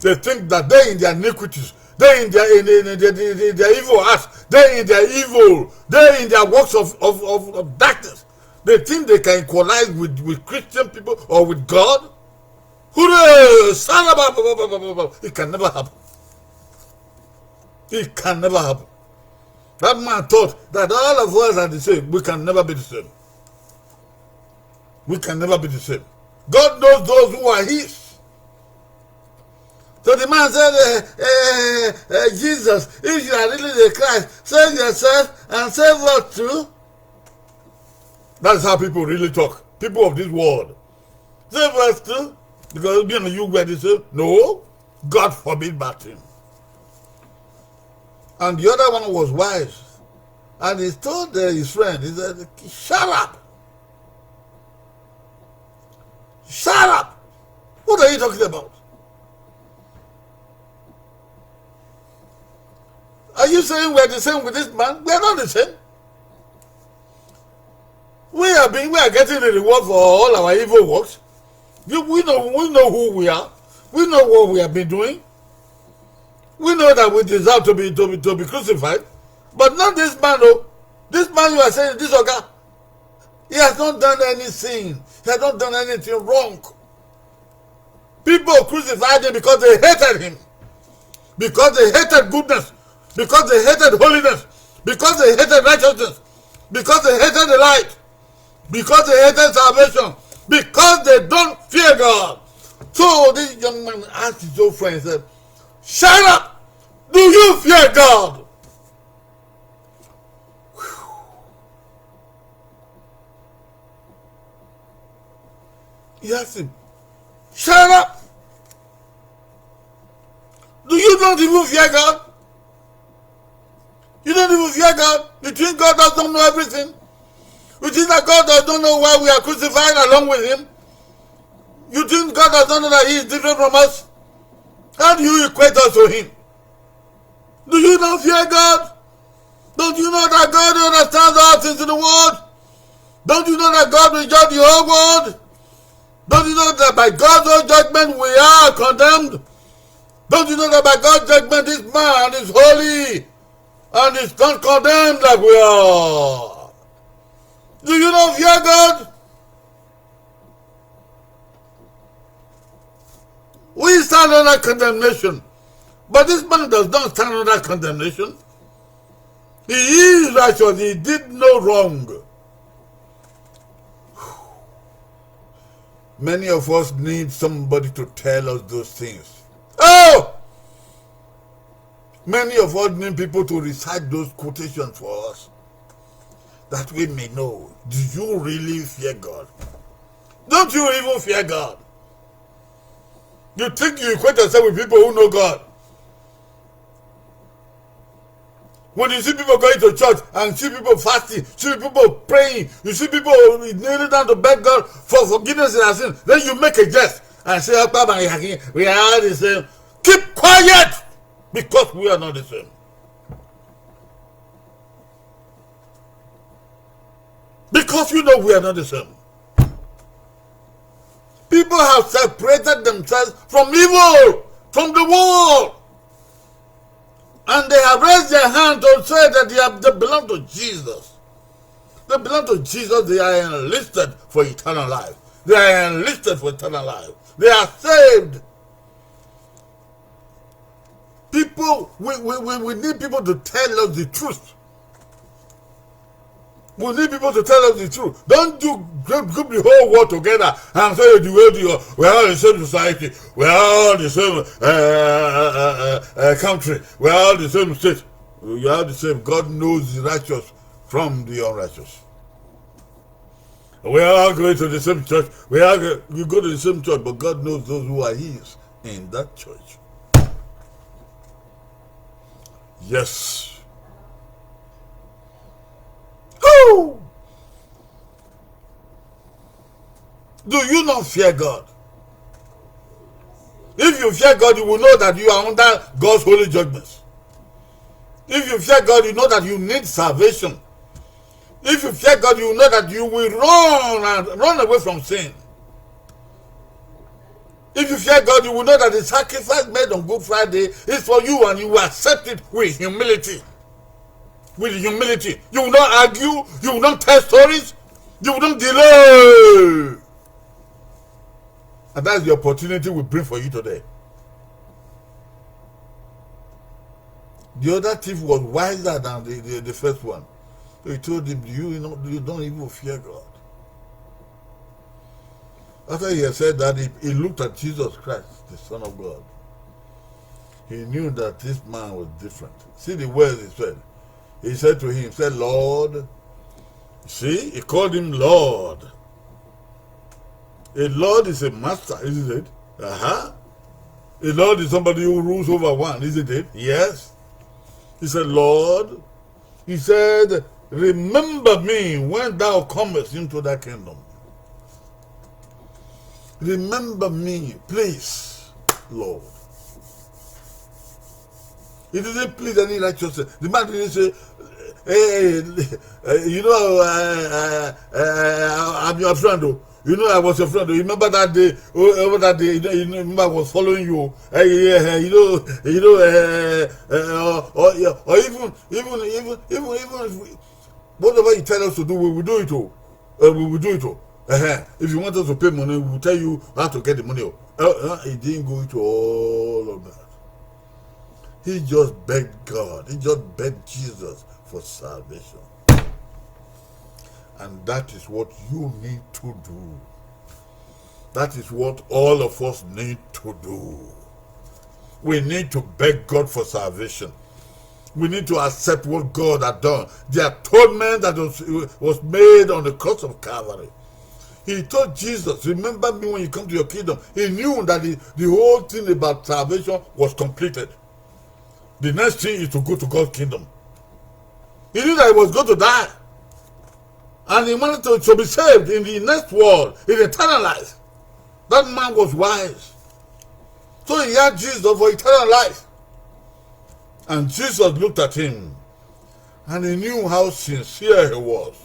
They think that they in their iniquities, they in their, in, in, in their, in their evil acts, they in their evil, they in their works of, of, of, of darkness. They think they can equalize with, with Christian people or with God. Hooray! Salabababababa. It can never happen. It can never happen. That man thought that all of us are the same. We can never be the same. We can never be the same. God knows those who are his. So the man said, eh, eh, eh, "Jesus, if you are really the Christ, save yourself and save us too." That's how people really talk. People of this world. Save us too, because me and you were the same. No, God forbid that thing. And the other one was wise. And he told, uh, his friend, he said, "Shut up. Shut up. What are you talking about? Are You saying we are the same with this man? We are not the same. We have been, we are getting the reward for all our evil works. You, we know, we know who we are. We know what we have been doing. We know that we deserve to be, to be, to be crucified. But not this man, oh. This man you are saying, this oga, he has not done any sin. He has not done anything wrong. People crucified him because they hated him, because they hated goodness, because they hated holiness, because they hated righteousness, because they hated the light, because they hated salvation, because they don't fear God. So this young man asked his old friend, said, "Shut up! Do you fear God?" He asked him, "Shut up! Do you not even fear God? You don't even fear God? You think God doesn't know everything? You think that God doesn't know why we are crucified along with him? You think God doesn't know that he is different from us? How do you equate us to him? Do you not fear God? Don't you know that God understands all things in the world? Don't you know that God will judge the whole world? Don't you know that by God's own judgment we are condemned? Don't you know that by God's judgment this man is holy and is not condemned like we are? Do you not fear God? We stand under condemnation, but this man does not stand under condemnation. He is righteous, he did no wrong." Many of us need somebody to tell us those things. Oh! Many of us need people to recite those quotations for us, that we may know, do you really fear God? Don't you even fear God? You think you equate yourself with people who know God? When you see people going to church and see people fasting, see people praying, you see people kneeling down to beg God for forgiveness in their sin, then you make a jest and say, "Ọkpa ma yakin, we are all the same." Keep quiet, because we are not the same. Because you know we are not the same. People have separated themselves from evil, from the world. And they have raised their hand to say that they, have, they belong to Jesus. They belong to Jesus. They are enlisted for eternal life. They are enlisted for eternal life. They are saved. People, we, we, we, we need people to tell us the truth. We need people to tell us the truth. Don't you group, group the whole world together and say, "The way you are, we are all the same society, we are all the same uh, uh, uh, uh, country, we are all the same state." You are the same. God knows the righteous from the unrighteous. We are all going to the same church. We are go- you go to the same church, but God knows those who are His in that church. Yes. Who? Do you not fear God? If you fear God, you will know that you are under God's holy judgments. If you fear God, you know that you need salvation. If you fear God, you know that you will run and run away from sin. If you fear God, you will know that the sacrifice made on Good Friday is for you, and you will accept it with humility. With humility. You will not argue, you will not tell stories, you will not delay. And that's the opportunity we bring for you today. The other thief was wiser than the, the, the first one. So he told him, "You, you, know, you don't even fear God." After he had said that, he, he looked at Jesus Christ, the Son of God. He knew that this man was different. See the words he said. He said to him, said, "Lord." See, he called him Lord. A lord is a master, isn't it? Uh-huh. A lord is somebody who rules over one, isn't it? Yes. He said, "Lord," he said, "remember me when thou comest into thy kingdom." Remember me, please, Lord. He didn't plead any righteousness. The man didn't say, "Hey, hey, you know, uh, uh, uh, I'm your friend, though. You know, I was your friend, though. You remember that day? Oh, remember that day? You know, you know, remember I was following you. Hey, yeah, hey, you know, you know, uh, uh, or, or, yeah, or even, even, even, even, even if we, whatever you tell us to do, we will do it, oh. Uh, we will do it, oh. Uh-huh. If you want us to pay money, we will tell you how to get the money, oh." Uh, uh, he didn't go into all of that. He just begged God. He just begged Jesus for salvation. And that is what you need to do. That is what all of us need to do. We need to beg God for salvation. We need to accept what God had done, the atonement that was, was made on the cross of Calvary. He told Jesus, "Remember me when you come to your kingdom." He knew that the, the whole thing about salvation was completed. The next thing is to go to God's kingdom. He knew that he was going to die. And he wanted to, to be saved in the next world, in eternal life. That man was wise. So he had Jesus for eternal life. And Jesus looked at him, and he knew how sincere he was.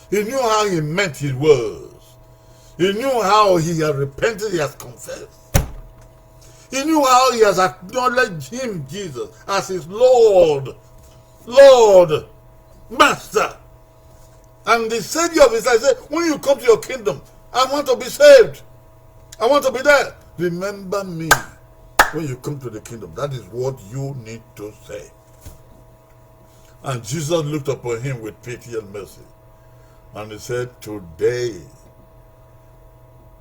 He knew how he meant his words. He knew how he had repented, he has confessed. He knew how he has acknowledged him, Jesus, as his Lord, Lord, Master, and the Savior of his life. He said, "When you come to your kingdom, I want to be saved. I want to be there. Remember me when you come to the kingdom." That is what you need to say. And Jesus looked upon him with pity and mercy, and he said, "Today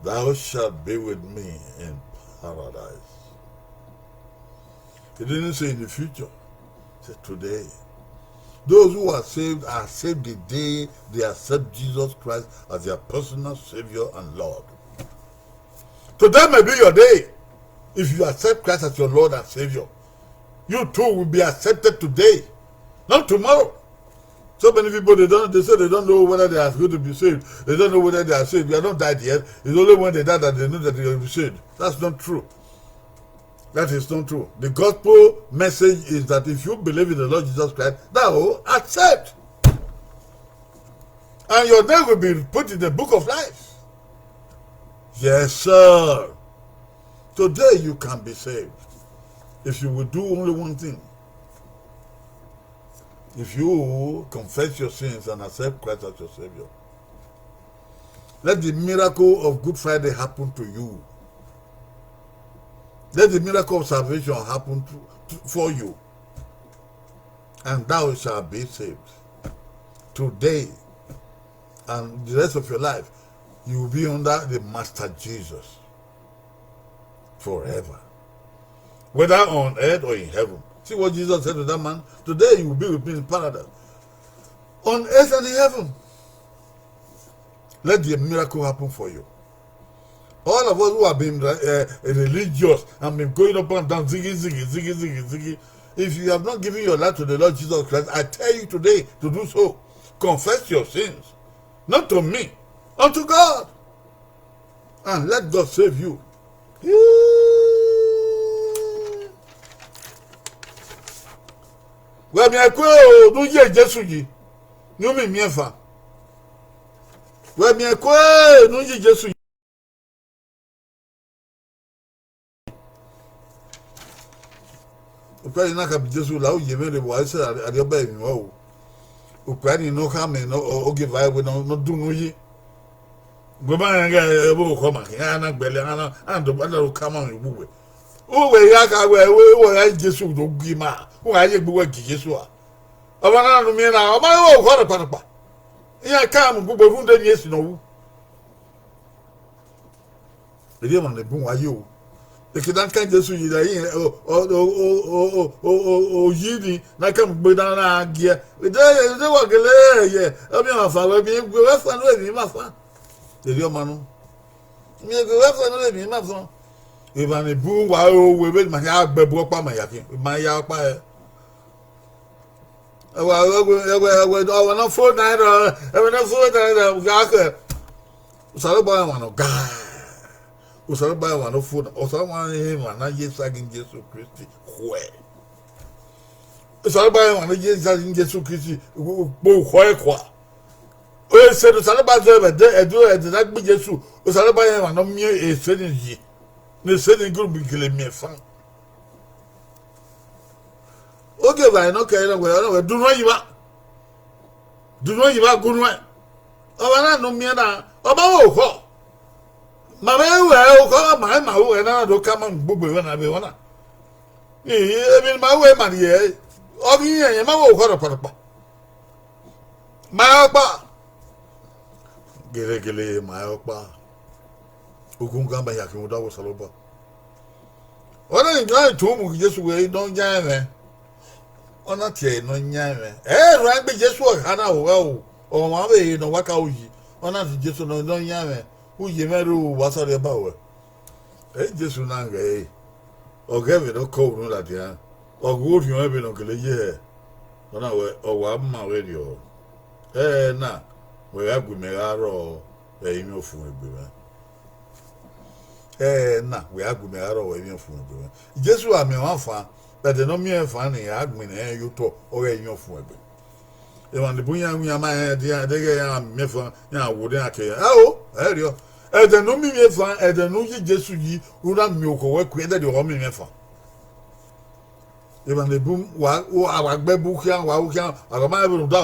thou shalt be with me in paradise." He didn't say in the future. He said, "Today." Those who are saved are saved the day they accept Jesus Christ as their personal Savior and Lord. Today may be your day. If you accept Christ as your Lord and Savior, you too will be accepted today, not tomorrow. So many people, they don't, they say they don't know whether they are going to be saved. They don't know whether they are saved. They are not died yet. It's only when they die that they know that they will be saved. That's not true. That is not true. The gospel message is that if you believe in the Lord Jesus Christ, thou accept. And your name will be put in the book of life. Yes, sir. Today you can be saved if you will do only one thing. If you confess your sins and accept Christ as your Savior, let the miracle of Good Friday happen to you. Let the miracle of salvation happen to, to, for you. And thou shalt be saved today and the rest of your life. You will be under the Master Jesus forever, whether on earth or in heaven. See what Jesus said to that man: "Today you will be with me in paradise, on earth and in heaven." Let the miracle happen for you. All of us who have been uh, religious and been going up and down, ziggy, ziggy, ziggy, ziggy, ziggy, if you have not given your life to the Lord Jesus Christ, I tell you today to do so. Confess your sins, not to me, unto God. And let God save you. Wẹ miẹn kue o, ne u ye Jesu yi, ne u miẹn fan. Wẹ miẹn kue, ne u ye Jesu yi. Okpia ni na ka bi Jesu la, u ye mwẹ rre vbe uwa sẹ Arriọba emwi ua o. Okpia ni ne ọ khama ne ogieva ẹre wẹ ne ọ dunu yi. Gu ma rẹn ghe ẹvbo orukhọ ma khin, a na gbẹlẹ, a na, a na do, a na do ka ma mwẹ ugbugbe. Uwẹ ya kha wẹ, wẹ, wẹ ya Jesu do gie ima, u gha ye egbe uwẹ gie Jesu a. Ọmwa na nu miẹn na, ọ ma rẹn orukhọ rhọkpa rhọkpa. Iran ka mu ugbugbe rhunmwuda emwi esi ne ọ ru. Erriọ emwa ne bun uwa ye o. Eke ne a kan Jesu yi, oyi ni ne a kan mu egbe na na gie. Ede wa gele ye, ọmiọnmwafan wẹ miẹn egbe wẹ fan ne emwi ima fan. Erriọ ọma nọ. Miẹn egbe wẹ fan ne emwi ima fan. Emwa ne bun uwa ro, wẹ vbene ma hia gbe ẹbu ọkpa ma ya khin, ma ya ọkpa hẹ. Ẹwẹ, ẹwẹ, ẹwẹ, ẹwẹ, ọwẹ ne ọ fo na rọ, ẹwẹ ne ọ fo na rọ, gha khẹ. Osanobua rẹn ọmwa ne ọ ga. Osanobua rẹn ọmwa ne ọ fo na, Osanobua rẹn emwa ne a ye sa gin Jesu Kristi khuẹ. Osanobua rẹn emwa ne ye Jesu Kristi kpo ukhọ ẹre kua. Ese ne Osanobua zẹ vbe ẹdẹ, ẹdẹ, ẹdẹ ne a gbe Jesu, Osanobua rẹn emwa ne ọ miẹn ese ni yi, ne ese ni gele miẹn fan. Ogieva ne ọ kẹre na wẹ, ọ na wẹ, dunu ẹn yi evba, dunu ẹn yi evba, gunu ẹn. Ọmwa na ne u miẹn na, ọ ma vbe orukhọ. Ma vbe ru ẹre orukhọ, ma ma ru ẹre na, na do ka ma mu gbogbo ẹmwẹ na vbe ẹmwẹ na. Emwi ne ma ru ẹre ma rhie, ọ ghi rẹn, ma vbe orukhọ rhọkpa rhọkpa. Ma rẹn ọkpa. Gelegele ma rẹn ọkpa. Ugungan ma hia khin vbe odaro Osanobua. Ọ na ni Jọn tu mu Jesu wẹ, Nọyaẹnmwẹ. Ọ na tie ẹre Nọyaẹnmwẹ. Ẹ i rran egbe Jesu ọkha na ro, ọmwa vbe ehe ne ọ wa ka ru yi, ọ na tie Jesu nọ, Nọyaẹnmwẹ, u yi mwẹ rre, wa sẹ ọrriọ ba ruẹ. Ẹ, Jesu na ghẹ ẹre, ọ ghẹ vbe ne ọ kọ unu ladian, ọ ghe orhiọn vbe ne ọ gele ye hẹ, ọ na wẹ, ọ wa ma vberriọ, ẹna wẹ gha gu mẹ gha rrọọ vbe ẹrinmwi ọfumwegbe mwẹ. Ẹna wẹ gha gu mẹ gha rrọọ vbe ẹrinmwi ọfumwegbe mwẹ. Jesu gha miẹn ọmwa fan, ẹdẹ ne ọ miẹn fan ni, a gbẹnnẹ rẹn ye otọ ọghe ẹrinmwi ọfumwegbe. Emwa ne bun iran wian ma rẹn ẹdẹ iran, ẹdẹghe iran miẹn fan, iran wo ne iran ke ẹo, ẹrriọ. Ẹdẹ ne u miẹn fan, ẹdẹ ne u yi Jesu yi, u na miẹn orukhọ ruẹ kue, ẹdẹdẹ ọ miẹn fan. Emwa ne bun wa, a wa gbe ẹbu khian, wa ru khian, a gha ma rẹn vbene u da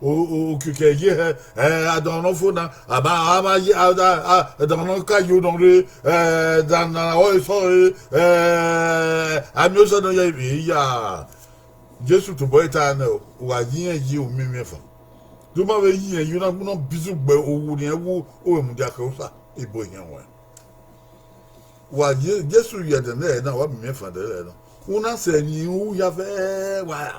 okiekie ye hẹ, ẹ, adọnrọn fo na, a ma, a ma ye, a, a, adọnrọn ka yo nọ rre, ẹ, da na ọre sọ re, ẹ, a miẹn osẹe nọ ya ivbi ya. Jesu tobọ ẹre ta nẹ, u gha yi irẹn yi, u miẹn fan. De u ma vbe yi irẹn yi, u na, u na bizu gbe owu ne irẹn wu, u vbe mudia khẹ Osa, ebo ehian ruẹn. Wa ye Jesu ye ẹdẹ nẹ na, wa miẹn fan ẹdẹ nẹ na. U na sẹ emwi u ya fẹ wa.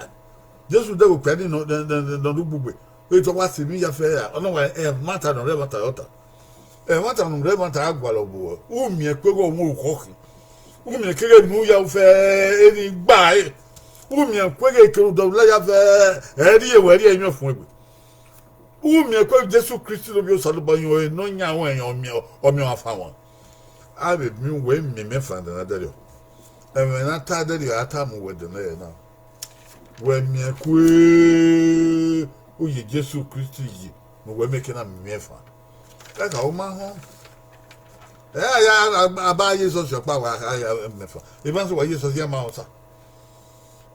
Jesu dẹghe okpia ni nọ, nọ, nọ, nọ, nọ ugbugbe. Etọ wa sẹ emwi ya fẹ ra, ọ na wa ẹmwata ne ọ rre ẹmwata ọta. Ẹmwata ne u rre ẹmwata a gualọ bu ruẹ. U miẹn kueghe ọmọ orukhọ khin. U miẹn keghe unu ya fẹ, emwi gba ẹre. U miẹn kueghe kere udọvla ya fẹ, ẹ rhie wẹ rhie ẹrinmwi ọfumwegbe. U miẹn kueghe Jesu Kristi ne ovbi Osanobua, ọre Nọyaẹnmwẹ, ọmiọn, ọmiọn ọfanmwẹ. A vbe miẹn uwẹ miẹn mẹ fan ẹdẹ na dẹrriọ. Ẹmwẹ ne a ta dẹrriọ, a ta mu uwẹ ẹdẹ nẹ na. Wẹ miẹn kue, u yi Jesu Kristi yi, ne uwẹ miẹn ke na miẹn fan. Ẹka u ma họn. Ẹ, a ya, a, a ba ye Jesu ọkpa, wa, a ya miẹn fan. Evba sẹ wa ye Jesu, iran ma họn osa.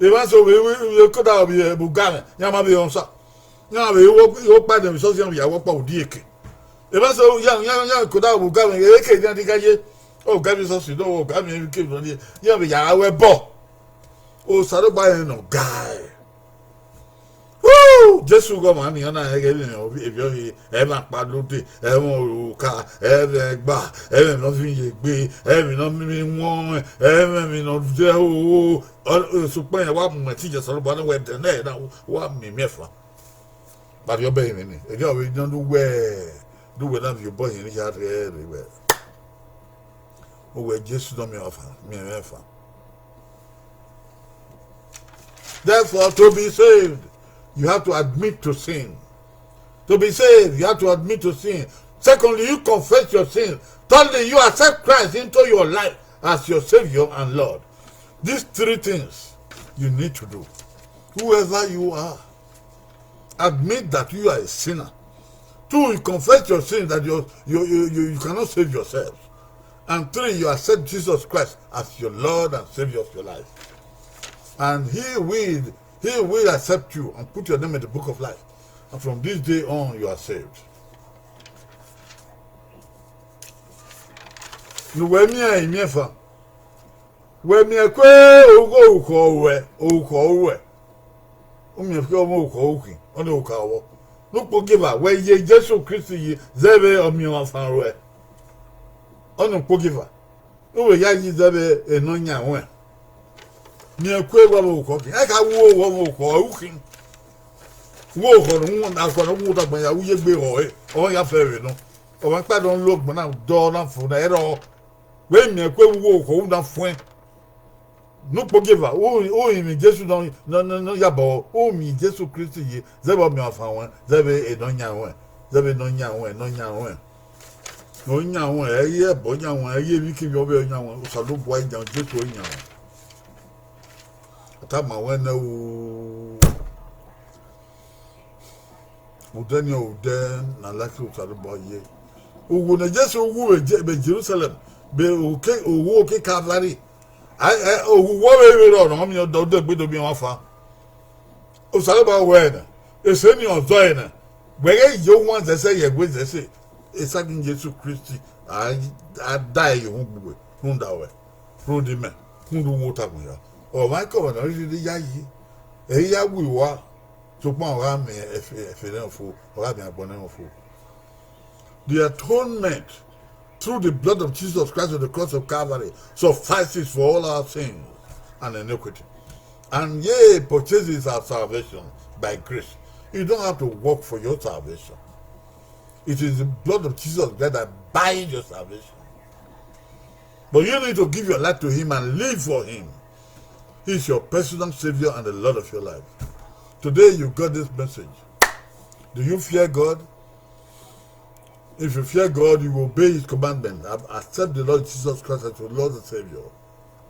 Evba sẹ ovbi, ovbi, ovbi koda ovbi, ẹ, bu ga mwẹ, iran ma vbe họn osa. Iran vbe wo, wo kpa dẹ vbe Jesu, iran vbe ya wọ ọkpa udi eke. Evba sẹ iran, iran, iran koda bu ga mwẹ, eke iran di gha ye. Ọ ga vbe Jesu, do ga mwẹ, eke iran di, iran vbe ya ru ẹbọ. Osanobua rẹn ne ọ ga ẹre. Woo! Jesu ghe ọmwa ni, ọ na rẹn ghẹ vbe emwi ovbi, emwi ọvbi, ẹmwẹ akpalode, ẹmwẹ oruka, ẹmwẹ ẹgba, ẹmwẹ ne ọ viọ ye egbe, ẹmwẹ ne ọ miẹn iwọnmwẹ, ẹmwẹ emwi ne ọ zẹ hoho, ọ, sokpan iran wa mu ẹtin ye Osanobua ne wẹ ẹdẹ nẹ na, wa miẹn miẹn fan. Kparriọ bẹghe emwi ni, erriọ vbe nọ ne uwẹ, ne uwẹ na viọ obọ hin ne ya rre rre wẹ. Uwẹ Jesu ne ọ miẹn ọmwa fan, miẹn mwẹ fan. Therefore, to be saved, you have to admit to sin. To be saved, you have to admit to sin. Secondly, you confess your sin. Thirdly, you accept Christ into your life as your Savior and Lord. These three things you need to do. Whoever you are, admit that you are a sinner. Two, you confess your sin that you, you, you, you, you cannot save yourself. And three, you accept Jesus Christ as your Lord and Savior of your life. And He will, He will accept you and put your name in the book of life. And from this day on, you are saved. Ne uwẹ miẹn imiẹnfan, wẹ miẹn kue oghẹ orukhọ ruẹ, orukhọ ruẹ. U miẹn kue ọmọ orukhọ ru khin, ọnii orukhọ vbọ. Ne ukpogieva, wẹ ye Jesu Kristi yi zẹvbe ọmiọnmwafan ruẹ. Ọnii ukpogieva, u vbe ya yi zẹvbe Nọyaẹnmwẹ. Miẹn kue wẹ ọmọ orukhọ khin, ẹ ka wu ọmọ orukhọ ru khin. Wu orukhọ ne u, akhua ne u wu dagba ya, u ye egbe rrọọ, ọ ya fẹ vbe nọ. Ọmwa kpa ne ọ lo ọgbọn na dọ na fo na ẹrọ. Wẹ miẹn kue wu orukhọ u na fuẹn. Ne ukpogieva, u, u rinmwian Jesu nọ, nọ, nọ, nọ ya bọ, u miẹn Jesu Kristi yi zẹvbe ọmiọnmwafan ruẹ, zẹvbe Nọyaẹnmwẹ, zẹvbe Nọyaẹnmwẹ, Nọyaẹnmwẹ. Nọyaẹnmwẹ, ẹ i re ẹbọ Ọyaẹnmwẹ, ẹ i re emwikemwi ọvbehe Ọyaẹnmwẹ, Osanobua Ọyaẹnmwẹ, Jesu Ọyaẹnmwẹ. Tama wẹ nẹ u, odẹ ni odẹ ne a like Osanobua ye. Uwu ne Jesu wu vbe Je-, vbe Jerusalem, vbe oke, owu oke Calvary, a, ẹ, owu wọ vbe vberriọ ne ọ miẹn odẹ, odẹ egbe do miẹn ọmwa fan. Osanobua wẹẹ nẹ, ese ni ọ zọe nẹ, wẹ ghẹ ye ohuan zẹsẹ ye ẹgue zẹsẹ, esagiẹn Jesu Kristi a, a da ẹre ye uhunmwu ugbugbe rhunmwuda ruẹ, rhunmwuda imẹ, rhunmwuda uwu otagbọn hia. Ọmwaikọmwa ne ọ rhirhi yayi, ẹ i ya wu iwa, sokpan ọ gha miẹn ẹfe, ẹfe nẹ fo, ọ gha miẹn agbọn nẹ fo. The atonement through the blood of Jesus Christ on the cross of Calvary suffices for all our sins and iniquity. And ye purchases our salvation by grace. You don't have to work for your salvation. It is the blood of Jesus Christ that buys your salvation. But you need to give your life to Him and live for Him. He's your personal Savior and the Lord of your life. Today you got this message. Do you fear God? If you fear God, you will obey His commandment. Ac-, accept the Lord Jesus Christ as your Lord and Savior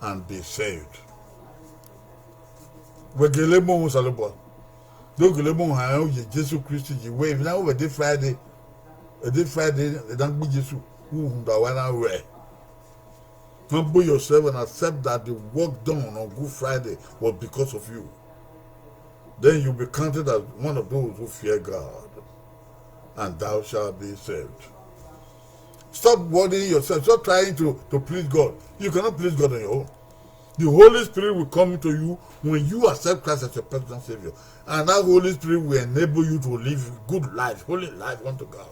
and be saved. Wẹ gele mu Osanobua. Do gele mu han ye Jesu Kristi ye wẹ, if na wẹ day Friday, day Friday, dan gbe Jesu, u rhunmwuda wa na ruẹ. Humble yourself and accept that the work done on Good Friday was because of you. Then you'll be counted as one of those who fear God, and thou shalt be saved. Stop worrying yourself. Stop trying to, to please God. You cannot please God on your own. The Holy Spirit will come into you when you accept Christ as your personal Savior. And that Holy Spirit will enable you to live good life, holy life unto God.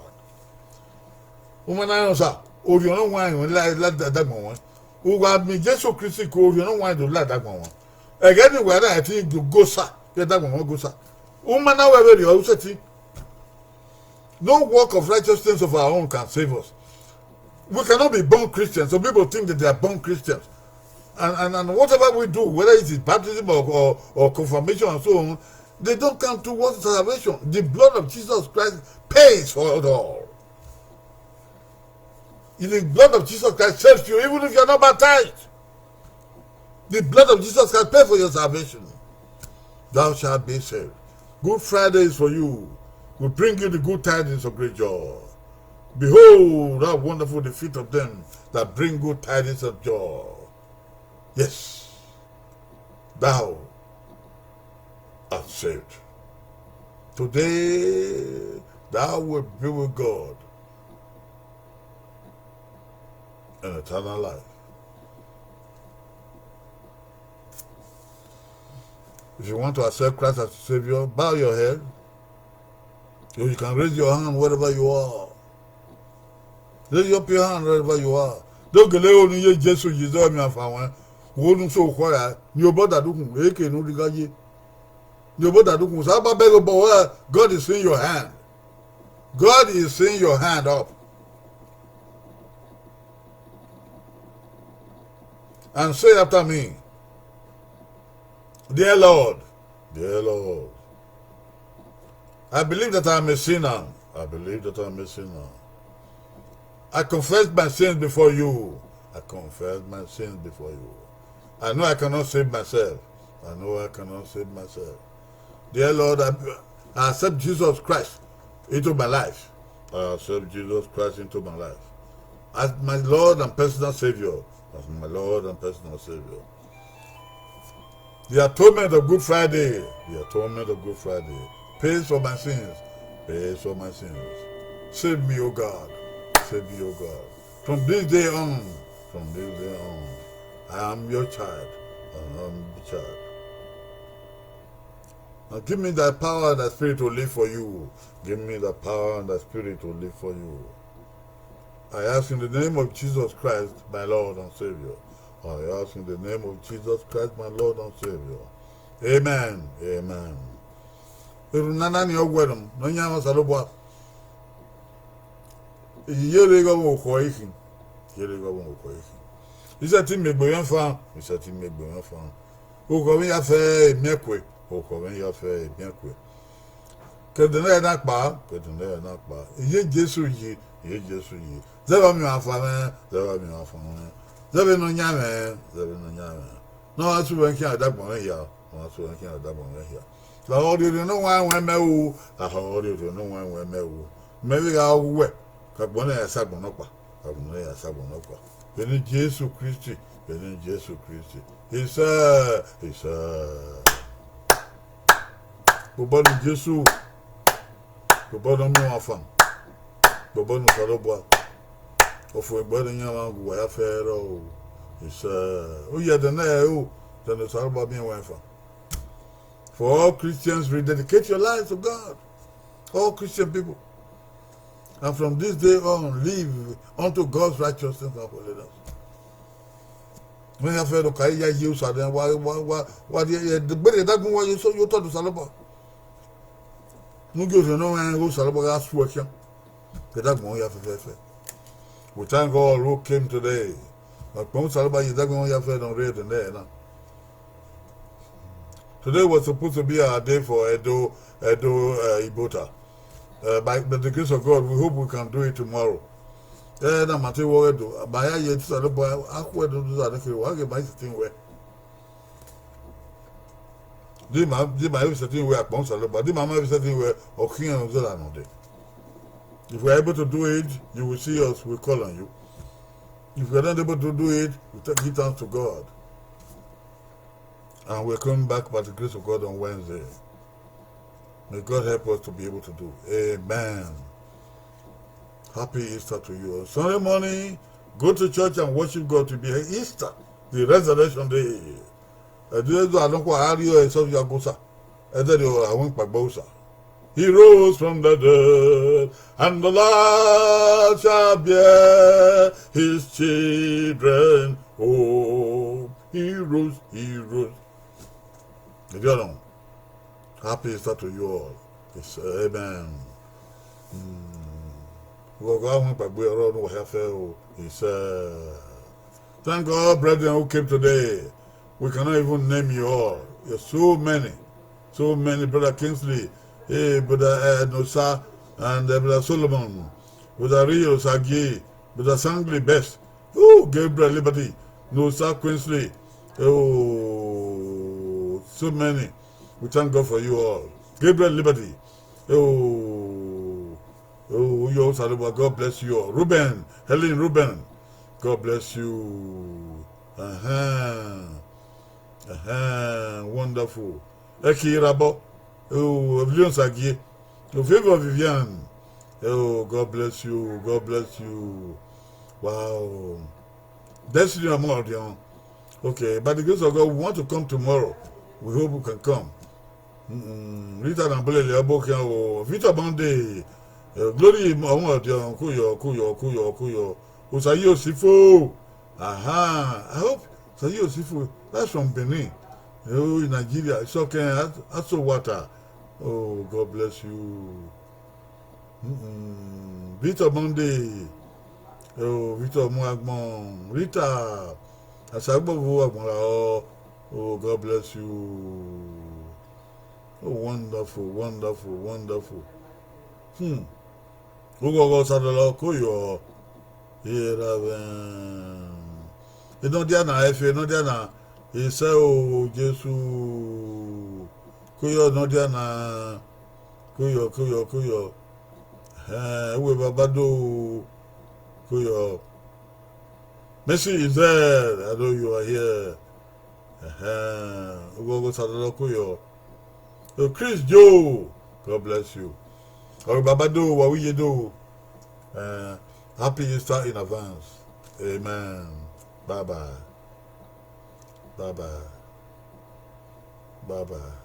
Uma na rẹn Osa, Orhiọn Ne Ọ Huanrẹn la, la, la dagbọn ruẹn. U gha miẹn Jesu Kristi ke Orhiọn Ne Ọ Huanrẹn do la dagbọn ruẹn. Ẹghẹ ne uwa na ẹtin go Osa, ye dagbọn ruẹn go Osa. Uma na wẹ vberriọ, u sẹtin. No work of righteousness of our own can save us. We cannot be born Christians. Some people think that they are born Christians. And, and, and whatever we do, whether it is baptism or, or, or confirmation and so on, they don't count towards salvation. The blood of Jesus Christ pays for it all. If the blood of Jesus Christ saves you, even if you're not baptized, the blood of Jesus Christ pay for your salvation. Thou shalt be saved. Good Friday is for you. We bring you the good tidings of great joy. Behold, how wonderful the feet of them that bring good tidings of joy. Yes, thou art saved. Today, thou wilt be with God in eternal life. If you want to accept Christ as your Savior, bow your head. So you can raise your hand wherever you are. Raise up your hand wherever you are. Do gele ru ne u ye Jesu yi zẹ ọmianfa ruẹn. Wo ne u so okhua ra, ne obọ da dukhun, eke ne u rhirhi gha ye. Ne obọ da dukhun, Osanobua bẹghe obọ wẹẹ, God is seeing your hand. God is seeing your hand up. And say after me, dear Lord, dear Lord, I believe that I am a sinner. I believe that I am a sinner. I confess my sins before you. I confess my sins before you. I know I cannot save myself. I know I cannot save myself. Dear Lord, I, I accept Jesus Christ into my life. I accept Jesus Christ into my life as my Lord and personal Savior. As my Lord and personal Savior. The atonement of Good Friday, the atonement of Good Friday pays for my sins, pays for my sins. Save me, O God, save me, O God. From this day on, from this day on, I am your child, I am your child. And give me thy power and thy spirit to live for you. Give me the power and the spirit to live for you. I ask in the name of Jesus Christ, my Lord and Savior. I ask in the name of Jesus Christ, my Lord and Savior. Amen. Amen. Erhunmwu nana ni ọ wẹ nọ, ne ọ yan Osanobua. Iyere igho vbe okhọ ikhin. Iyere igho vbe okhọ ikhin. Isẹtin miẹn egbe mwẹ fan, isẹtin miẹn egbe mwẹ fan. Oghọ mwẹ ya fẹ emiẹn kue, oghọ mwẹ ya fẹ emiẹn kue. Ke ẹdẹnẹrẹ na kpa, ke ẹdẹnẹrẹ na kpa. Iye Jesu yi, iye Jesu yi. Zẹ vbe ọmiọnmwafan mwẹ, zẹ vbe ọmiọnmwafan mwẹ. Zẹ vbe Nọyaẹnmwẹ, zẹ vbe Nọyaẹnmwẹ. Ne ọ gha sẹ uwẹ khian ẹdagbọn mwẹ hia, Ọmwa so khian ọdabọ mwẹ hia. Lahọ rhiẹnrhiẹn ne ọ wan wẹ mẹ o, lahọ rhiẹnrhiẹn ne ọ wan wẹ mẹ o. Mẹ vbe gha ru wẹ, ka agbọn na ya sa agbọn nọkpa, ka agbọn na ya sa agbọn nọkpa. Vbe eni Jesu Kristi, vbe eni Jesu Kristi. Isẹ, isẹ. Obọ ne Jesu, obọ ne ọ miẹn ọmwa fan, obọ ne Osanobua. Ọfumwegbe ne iran mwa gu uwa ya fẹ rrọọ. Isẹ, u ye ẹdẹ na ru, ẹdẹ ne Osanobua miẹn uwa fan. For all Christians, rededicate your lives to God. All Christian people. And from this day on, live unto God's righteousness and holiness. Wẹ ya fẹ do ka ya ye Osanobua, wa, wa, wa, wa, de, de, de, gbe de dagbọn wa ye so, ye otọ do Osanobua. Ne u gie Orhiọn Ne Ọ Mwẹ Ẹre ghe Osanobua gha suẹ khian. Ke dagbọn ya fẹfẹfẹ. We thank God who came today. Ọkpẹn Osanobua ye dagbọn ya fẹ ne ọ rre ẹdẹ nẹ na. Today was supposed to be our day for Edo, Edo, uh, Ibota. Uh, by, by the grace of God, we hope we can do it tomorrow. Eh, na ma te wọ Edo, ma ya ye Osanobua, a khu Edo do za ne kere, wa ghe ma i sẹtin wẹ. Di ma, di ma evi sẹtin wẹ akpọn Osanobua, di ma ma evi sẹtin wẹ ọ khian zẹ la nọ dẹ. If we are able to do it, you will see us, we'll call on you. If we are not able to do it, we ta-, give thanks to God. And we're coming back by the grace of God on Wednesday. May God help us to be able to do. Amen. Happy Easter to you all. Sunday morning, go to church and worship God to be Easter, the resurrection day. Ẹdẹ do anọkpa a rrie ẹre sẹ ya gosa. Ẹdẹ do a wan kpagbẹ Osa. He rose from the dead, and the light shall bear his children home. He rose, he rose. Ẹdẹ ọnọ. Happy Easter to you all. It's, uh, amen. Mm. Ughọghọ a wan kpagbẹ ọrọ ne uwa hia fẹ o. It's, uh, thank God, brethren who came today. We cannot even name you all. There's so many, so many. Brother Kingsley, eh, Brother, eh, Nosa, and, eh, Brother Solomon, Brother Rio Sagi, Brother Sangli Best, oh, Gabriel Liberty, Nosa Kingsley, oh, so many. We thank God for you all. Gabriel Liberty, oh, oh, your Osanobua, God bless you all. Ruben, Helen Ruben, God bless you. Uh-huh. Uh-huh. Wonderful. Eki Irabọ. Oh, Evelyn Sagie. Oh, Favor Vivian. Oh, God bless you. God bless you. Wow. Destiny Amodion. Okay, by the grace of God, we want to come tomorrow. We hope we can come. Mm, Rita Nambulele Abokian o, Victor Bande, eh, Glory Amodion, kuyo, kuyo, kuyo, kuyo. Osayi Osifo. Aha, I hope Osayi Osifo, that's from Benin. Oh, in Nigeria, it's okay. Aso Wata. Oh, God bless you. Mm-mm. Victor Monday. Oh, Victor Muagbon. Rita. Asagbovo Agbonla. Oh, oh, God bless you. Oh, wonderful, wonderful, wonderful. Hmm. Ughọghọ Osadọlọ, kuyo. Ira vẹ. Inọdiana, efe Inọdiana. Isẹ o, Jesu. Kuyo Inọdiana. Kuyo, kuyo, kuyo. Eh, uwe baba do. Kuyo. Mercy Israel, I know you are here. Eh, ughọghọ Osadọlọ, kuyo. So Chris Joe, God bless you. Ọre baba do, wa wi ye do. Eh, happy Easter in advance. Amen. Bye bye. Bye bye. Bye bye.